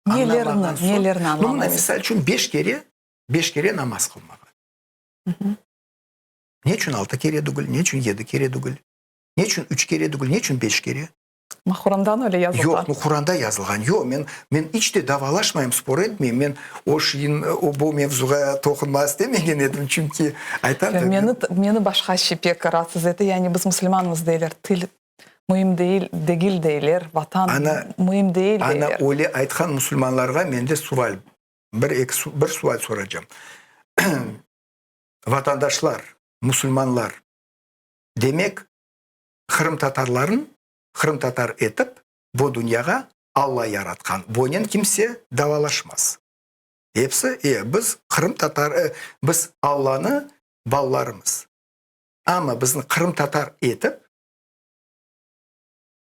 Nelerni, nelerni añlamaysız? Mına, misal içün, beş kere, beş kere namaz qılmağa. Ne içün altı kere tügül, ne içün yedi kere tügül, ne içün üç kere tügül, ne içün beş kere? Ma Qurandan öyle yazılğan. Yoq, bu Quranda yazılğan. Yoq, men, men iç de davalaşmayım, spor etmeyim. Men o şeyin, o bu mevzuğa toqunmağa istemegen edim, çünki aytam da. Meni, meni başqa şey pek raatsız ete, yani biz musulmanmız deyler, til müim değil, degil deyler, vatan Ana, müim değil deyler. Ana öyle aytqan musulmanlarğa mende sual, bir, eki, bir sual soracam. Vatandaşlar, musulmanlar, demek, qırımtatarların qırımtatar etip bu dünyağa Alla yaratqan, bonen kimse davalaşmaz. Episi, e, biz qırımtatar, e, biz Allanı balalarımız. Amma bizni qırımtatar etip,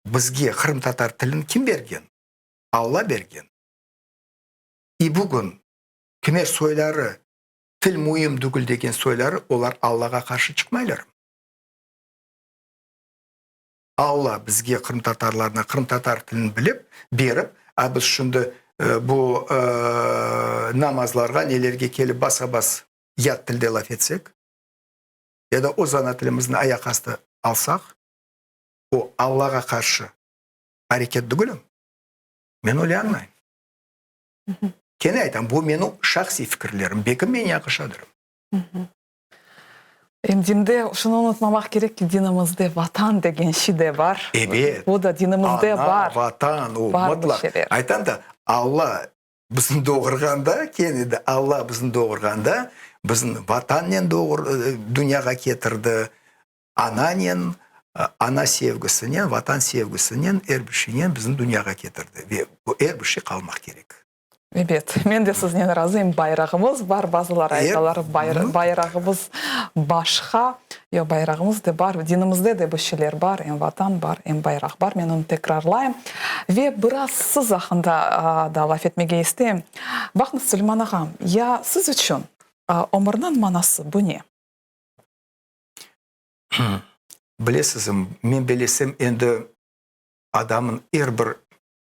bizge qırımtatar tilini kim bergen? Alla bergen. İ bugün kimer soyları til müim dügül degen soyları, olar Allağa qarşı çıqmaylarmı? Alla bizge, qırımtatarlarına, qırımtatar tilini bilip, berip, a biz şimdi bu namazlarğa, nelerge kelip basa-bas yat tilde laf etsek, ya da öz ana tilimizni ayaq astı alsaq, o Allağa qarşı areket dügülmi? Men öyle añlayım. Kene aytam, bu menim şahsiy fikirlerim, belki men yaqışadırım. Em dinde, şunı unutmamaq kerek ki, dinimizde Vatan degen şey de bar. Ebet. Bu da dinimizde bar. Ana, Vatan, o mıtlaq. Aytam da, Alla bizni doğurğanda, kene de Alla bizni doğurğanda, bizni Vatannen dünyağa ketirdi, Ananen, ana sevgisinen, Vatan sevgisinen, er bir şeynen bizni dünyağa ketirdi. Ve bu er bir şey qalmaq kerek. Ebet, men de siznen razıyım, bayrağımız bar, bazıları aytalar, bayrağımız başqa, yoq, bayrağımız da bar, dinimizde de bu şeyler bar, em Vatan bar, em bayraq bar, men onı tekrarlayım. Ve biraz siz aqqında da laf etmege isteyim. Baqıñız, Suleyman ağa, ya siz içün ömürniñ manası bu ne? Bilesiz, men belesem, endi adamın er bir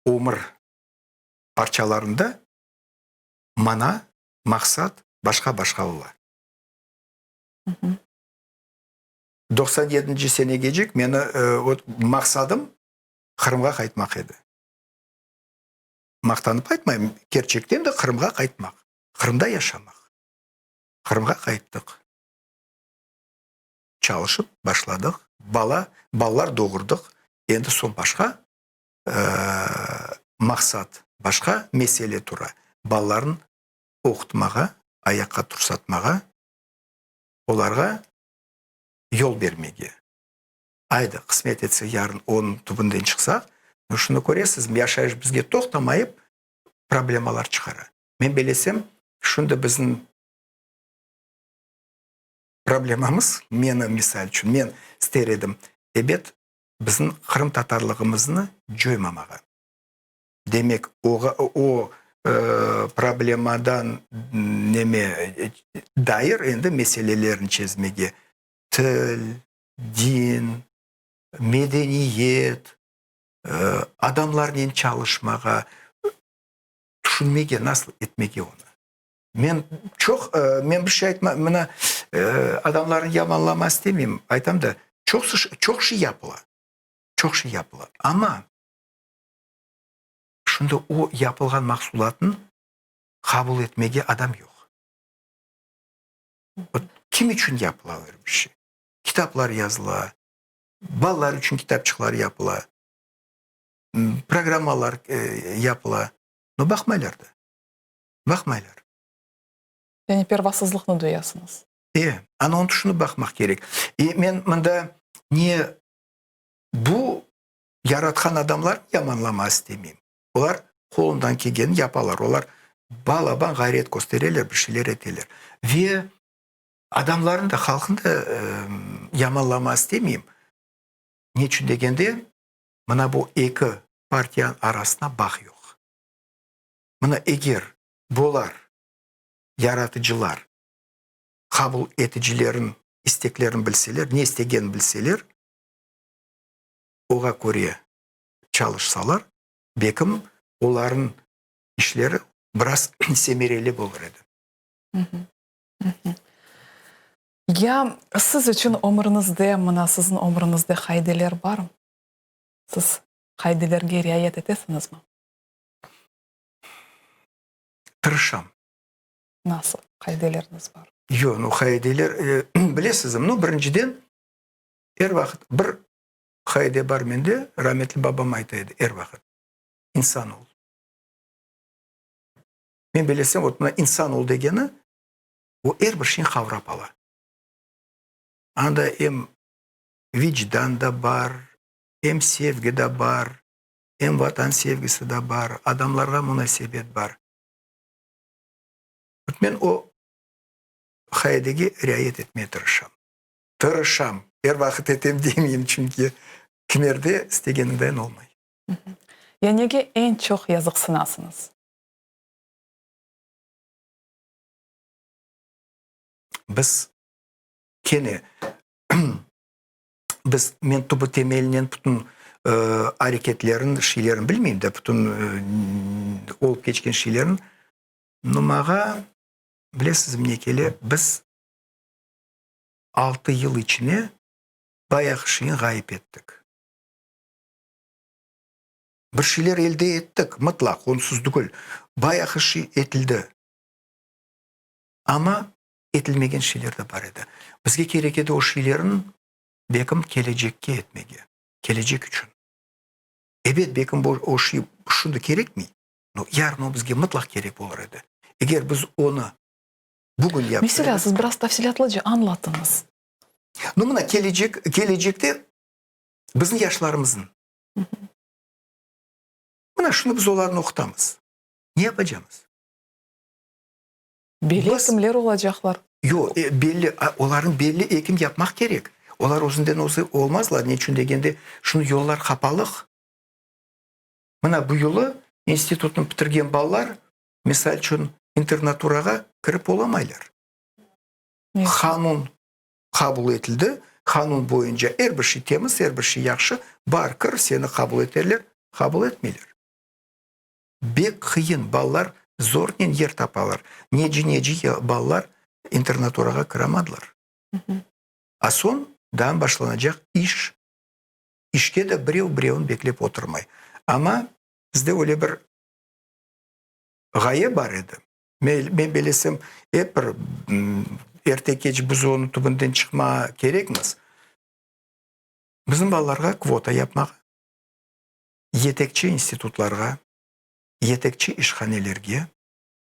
ömür parçalarında mana, maqsat başqa-başqa ola. 97-nci senegecik meni maqsadım Qırımğa qaytmaq edi. Maqtanıp aytmayım, kerçekten de Qırımğa qaytmaq, Qırımda yaşamaq. Qırımğa qayttıq. Çalışıp başladıq, bala, balalar doğurdıq. Endi soñ başqa maqsat, başqa mesele tura, balalarnı oqutmağa, ayaqqa tursatmağa, olarğa yol bermege. Aydı, qısmet etse, yarın onıñ tübünden çıqsaq, şunı köresiz, yaşayış bizge toqtamayıp problemalar çıqara. Men belesem, şunda bizim problemamız, meni, misal içün, men ister edim, ebet, bizim qırımtatarlığımıznı coymamağa. Demek, oğa, o problemadan neme dair endi meselelerini çezmege, til, din, medeniyet, adamlarnen çalışmağa, tüşünmege, nasıl etmege onı. Men çoq, men bir şey aytma, mına, adamlarnı yamanlama istemeyim, aytam da, çoqsı, çoq şey yapıla, çoq şey yapıla, amma şimdi o yapılğan mahsulatnı qabul etmege adam yoq. Kim içün yapıla öyle bir şey? Kitaplar yazıla, balalar içün kitapçıqlar yapıla, programmalar yapıla, no baqmaylar da. Baqmaylar. Yani pervasızlıqnı duyasıñız. E, ana onı tüşünip baqmaq kerek. E, men mında ne bu yaratqan adamlarnı yamanlama istemeyim. Olar qolundan kelgenini yapalar. Olar balaban ğayret köstereler, bir şeyler eteler. Ve adamlarnı da, halqnı da yamanlama istemeyim. Ne içün degende, mına bu eki partiyanıñ arasında bağ yoq. Mına eger bular, yaratıcılar, qabul eticilerin isteklerini bilseler, ne istegenini bilseler, oğa köre çalışsalar, bekim olarnıñ işleri biraz semereli olur edi. Ya siz içün ömrüñizde, mına siziñ ömrüñizde qaideler barmı? Siz. Qaidelerge riayet etesiñizmi? Tırışam. Nasıl qaideleriniz bar? Yoq, nu, qaideler, bilesizmi, nu, birinciden, er vaqıt bir qaide bar mende, rametli babam ayta edi er vaqıt, İnsan ol. Men bilesem, vot mına insan ol degeni, o er bir şeyni qavrap ala. Anda em vicdan da bar, em sevgi da bar, em Vatan sevgisi da bar, adamlarğa munasebet bar. Men o qaidege riayet etmeye tırışam. Tırışam. Er vaqıt etem demeyim, çünki kimerde istegeniñden olmay. Ya nege eñ çoq yazıqsınasıñız? Biz kene biz, men tübü-temelinen bütün areketlerin, şeylerin bilmeyim de, bütün olıp keçken şeylerin, no mağa, bilesizmi ne kele, biz altı yıl içine bayağı şeyni ğayıp ettik. Bir şeyler elde ettik, mıtlaq, onsuz tügül, bayağı şey etildi. Amma etilmegen şeyler de bar edi. Bizge kerek edi o şeylerni bekim kelecekke etmege, kelecek içün. Ebet, bekim bu o şey şimdi kerekmey, no yarın o bizge mıtlaq kerek olur edi. Eger biz onı bugün yapsa Meselâ, siz biraz tafsilâtlıca añlatıñız. No, mına, kelecek, kelecekte bizim yaşlarımıznıñ. Mına şunı biz olarnı oqutamız. Ne yapacamız? Belli ekimler olacaqlar. Yoq, belli, olarnı belli ekim yapmaq kerek. Olar özünden özü olmazlar, ne içün degende, şunı yollar qapalıq. Mına bu yılı institutnı bitirgen balalar, misal içün, internaturağa kirip olamaylar. Qanun qabul etildi, qanun boyunca er bir şey temiz, er bir şey yahşı, bar, kir, seni qabul eterler, qabul etmeyler. Bek qıyın, balalar zornen yer tapalar. Neci-neci balalar internaturağa kiramadılar. A soñ daa başlanacaq iş, işke de birev birevni beklep oturmay. Amma bizde öyle bir ğaye bar edi. Men belesem, ep bir erte-keç biz onıñ tübünden çıqma kerekmiz. Bizim balalarğa kvota yapmağa. Yetekçi institutlarğa, yetekçi işhanelerge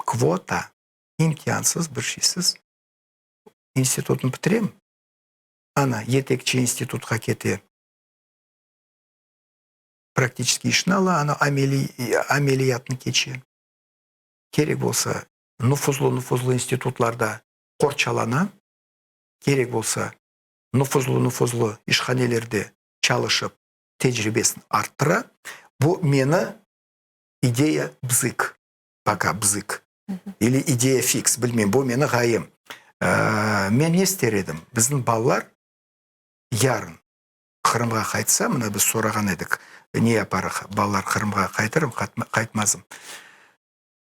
kvota, imtiansız, bir şeysiz institutnı bitirem, ana, yetekçi institutqa kete, praktiçeskiy işni ala, ana, ameliy, ameliyatnı keçe. Kerek bolsa, nufuzlı-nufuzlı institutlarda qorçalana, kerek bolsa, nufuzlı-nufuzlı işhanelerde çalışıp, tecribesini arttıra. Bu meni ideya bzık, poka bzık, ili ideya fiks, bilmeyim, bu meni ğayem. Men ne ister edim, bizim balalar yarın Qırımğa qaytsa, mına biz sorağan edik, ne yaparıq, balalar Qırımğa qaytırım, qaytmazım.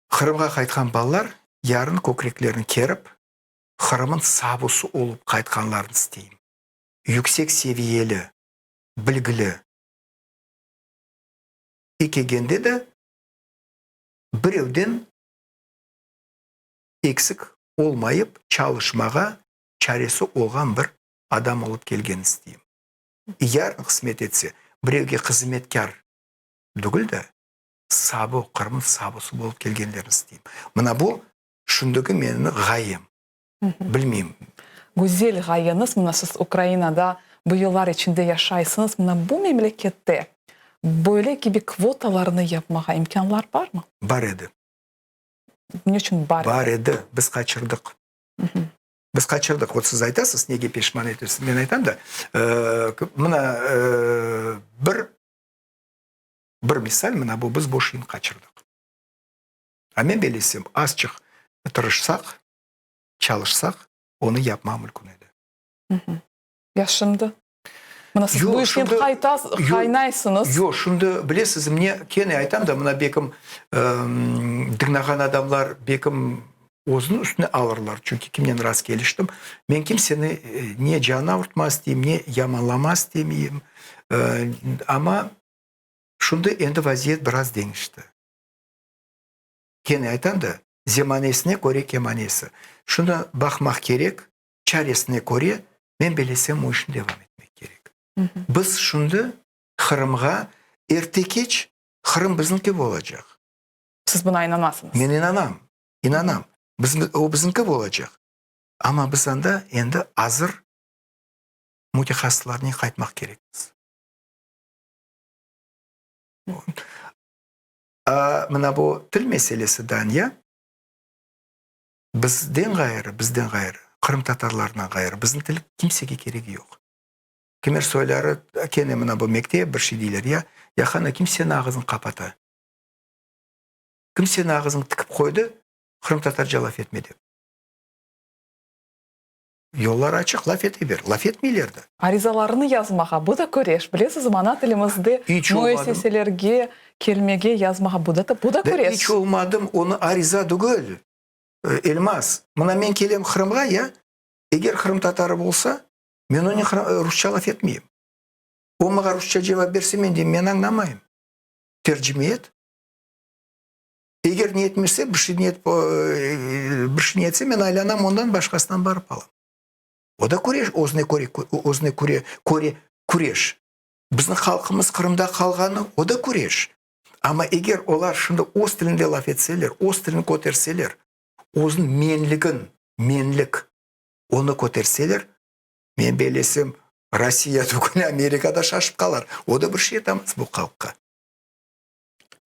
Qırımğa qaytqan balalar yarın kökreklerini kerip, Qırımın sabusı olıp qaytqanlarını isteyim. Yüksek seviyeli bilgili ekegende de birevden eksik olmayıp çalışmağa çaresi olğan bir adam olıp kelgen isteyim. Yarın qısmet etse, birevge hızmetkâr degil de, sabu, Qırımnıñ sabusı bolıp kelgenlerini isteyim. Mına bu şundaki menim ğayem. Bilmeyim. Güzel ğayeñiz, mına siz Ukrainada bu yıllar içinde yaşaysıñız, mına bu memlekette böyle kibi kvotalarnı yapmağa imkânlar barmı? Bar edi. Ne içün bar edi? Bar edi, biz qaçırdıq. Biz qaçırdıq. Vot siz aytasız, nege peşman etesiz, men aytam da, mına bir, bir misal, mına bu, biz bu şeyni qaçırdıq. A men belesem, azçıq tırışsaq, çalışsaq, onı yapmaq mümkün edi. Ya şimdi? Mına siz bu işten qaynaysıñız. Yoq, şimdi bilesiz, mne kene aytam da, mına bekim dıñlağan adamlar bekim özüniñ üstüne alırlar, çünki kimnen rast keliştim. Men kimseni ne canını avurtmaq isteyim, ne yamanlamaq istemeyim. Amma. Şunda endi vaziyet biraz deñişti. Kene aytam da, zemanesine köre kemanesi. Şunı baqmaq kerek, çaresine köre, men belesem o işni devam etmek kerek. Biz şundı Qırımğa erte-keç Qırım bizniñki bolacaq. Siz buna inanasıñız? Men inanam, inanam. Biz, o bizniñki bolacaq. Amma biz anda endi azır mütehassıslarnen qaytmaq kerekmiz. A, mına bu til meselesi, Danya, bizden ğayrı, bizden ğayrı, qırımtatarlardan ğayrı, bizim til kimsege keregi yoq. Kimer soyları kene mına bu mektep bir şey deyler, ya, ya qana, kim seniñ ağızıñ qapata? Kim seniñ ağızıñ tikip qoydı, qırımtatarca laf etme dep? Yollar açıq, laf ete ber. Laf etmeyler de. Arizalarnı yazmağa, bu da küreş. Bilesizmi, ana tilimizde İç olmadım. müesseselerge kelmege yazmağa, bu da bu da Da küreş. iç olmadım, onı ariza tügül, Elmaz. Mına men kelem Qırımğa, ya, eger qırımtatarı bolsa, men onen rusça laf etmeyim. O maña rusça cevap berse, men deyim, men añlamayım. Tercime et. Eger ne etmese, bir şey ne bir şey ne etse, men aylanam ondan, başqasından barıp alam. O da küreş, özüne köre, özüne köre, köre küreş. Bizim halqımız Qırımda qalğanı, o da küreş. Amma eger olar şimdi öz tilinde laf etseler, öz tilini köterseler, özüniñ menligin, menlik, onı köterseler, men bellesem, Rossiya tügün, Amerika da şaşıp qalar. O da bir şey etamaz bu halqqa.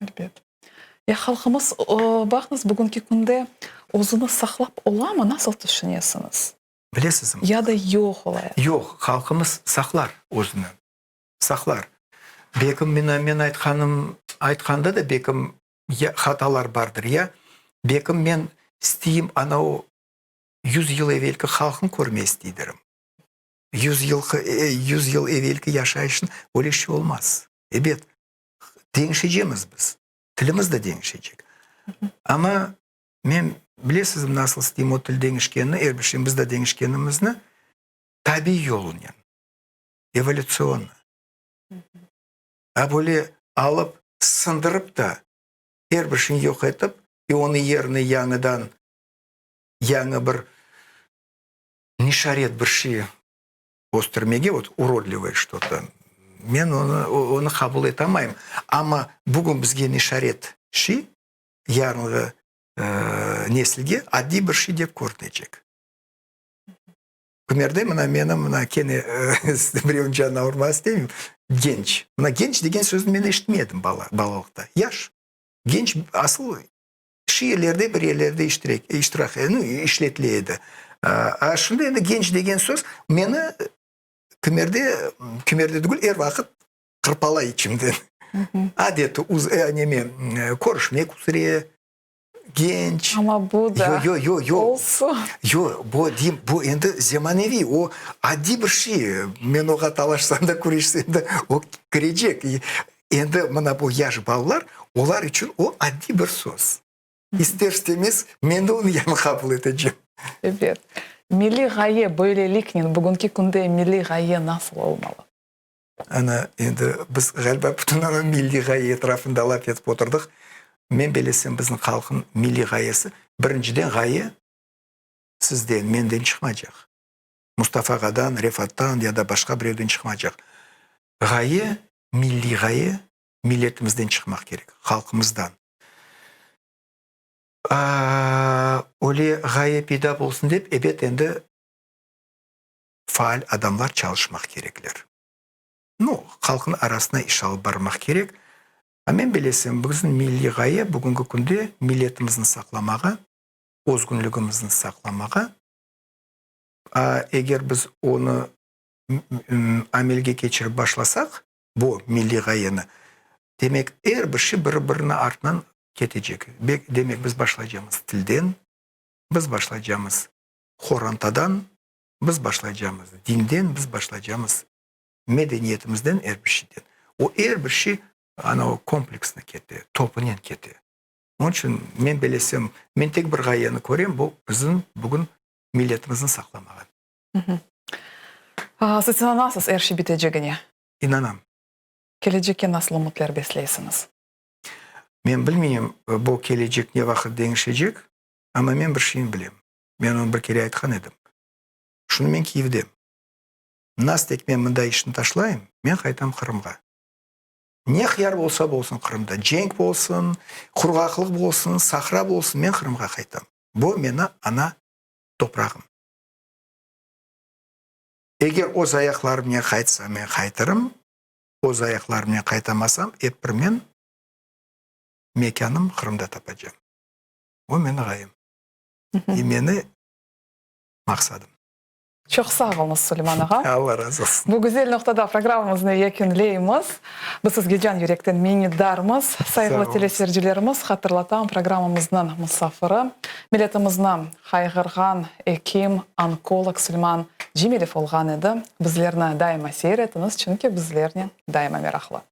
Elbet. Ya halqımız, baqıñız, bugünki künde özüni saqlap olamı, nasıl tüşünesiñiz? Bilesizmi? Ya da yoq ola? Yoq, halqımız saqlar özüni, saqlar. Belkim, mına men aytqanım, aytqanda da belkim hatalar bardır, ya? Belkim men isteyim ana o yuz yıl evelki halqnı körmey isteydirim. Yuz yılqı, yuz yıl evelki yaşayışnı, öyle şey olmaz. Ebet, deñişecemiz biz, tilimiz de deñişecek. Amma men, bilesizmi, nasıl isteyim o til deñişkenini, er bir şeyin biz de deñişkenimizni, tabiiy yolunen, evolütsionno. A böyle alıp, sındırıp da, er bir şeyni yoq etip, ve onıñ yerine yañıdan yañı bir nişaret bir şey östürmege, vot, urodlivoye şto-to, men onı, onı qabul etamayım. Amma bugün bizge nişaret şey, yarınğı nesilge adiy bir şey dep körünecek. Kimerde mına menim, mına kene birevniñ canına urmağa istemeyim, genç. Mına genç degen sözni men eşitmey edim bala, balalıqta. Yaş. Genç asıl şiirlerde bir yerlerde iştirek, iştirak, nu, işletile edi. A şimdi endi genç degen söz meni kimerde, kimerde tügül, er vaqıt qırpalay içimden. Adeti, uz, neme, körüşmek üzre, genç. Amma bu da Yo, yo, yo, yo. olsun. Yo, bu, deyim, bu endi zemaneviy, o adiy bir şey. Men oğa talaşsam da, küreşsem de, o kirecek. Endi mına bu yaş balalar, olar içün o adiy bir söz. İster-istemez men de onı yañı qabul etecem. Ebet. Milliy ğaye böyleliknen, bugünki künde milliy ğaye nasıl olmalı? Ana, endi biz ğaliba bütün ana milliy ğaye etrafında laf etip oturdıq. Men belesem, bizim halqnıñ milliy ğayesi, birinciden ğaye sizden, menden çıqmaycaq. Mustafa ağadan, Refattan ya da başqa birevden çıqmaycaq. Ğaye, milliy ğaye milletimizden çıqmaq kerek, halqımızdan. Öyle ğaye peyda bolsun dep, ebet, endi faal adamlar çalışmaq kerekler. Nu, halqnıñ arasına iş alıp barmaq kerek. A men bilesem, bizim milliy ğaye bugünki künde milletimizni saqlamağa, özgünligimizni saqlamağa, A eger biz onı amelge keçirip başlasaq, bu milliy ğayeni, demek, er bir şey biri-biriniñ artınan ketecek. Demek, biz başlaycamız tilden, biz başlaycamız qorantadan, biz başlaycamız dinden, biz başlaycamız medeniyetimizden, er bir şeyden. O er bir şey, ana o kompleksni kete, topunen kete. Onıñ içün men belesem, men tek bir ğayeni körem, bu bizim bugün milletimizni saqlamağa. Siz inanasız er şey bitecegine? İnanam. Kelecekke nasıl ümütler besleysiñiz? Men bilmeyim, bu kelecek ne vaqıt deñişecek, amma men bir şeyni bilem. Men onı bir kere aytqan edim. Şunı men Kyivdem. Nasıl tek men mında işni taşlayım, men qaytam Qırımğa. Ne hıyar bolsa bolsun Qırımda, cenk bolsun, qurğaqlıq bolsun, sahra bolsun, men Qırımğa qaytam. Bu meni ana toprağım. Eger öz ayaqlarımnen qaytsam, men qaytırım, öz ayaqlarımnen qaytamasam, ep bir men mekânım Qırımda tapacam. O meni ğayem. E meni maqsadım. Çoq sağ oluñız, Suleyman ağa. Alla razı olsun. Bu güzel noqtada programmamıznı yekünleymiz. Biz sizge can yürekten minnetdarmız. Sayğılı teleseyircilerimiz, hatırlatam, programmamıznıñ musafiri, milletimizni qayğırğan ekim, onkolog Suleyman Cemilev olğan edi. Bizlerni daima seyir etiñiz, çünki bizlernen daima meraqlı.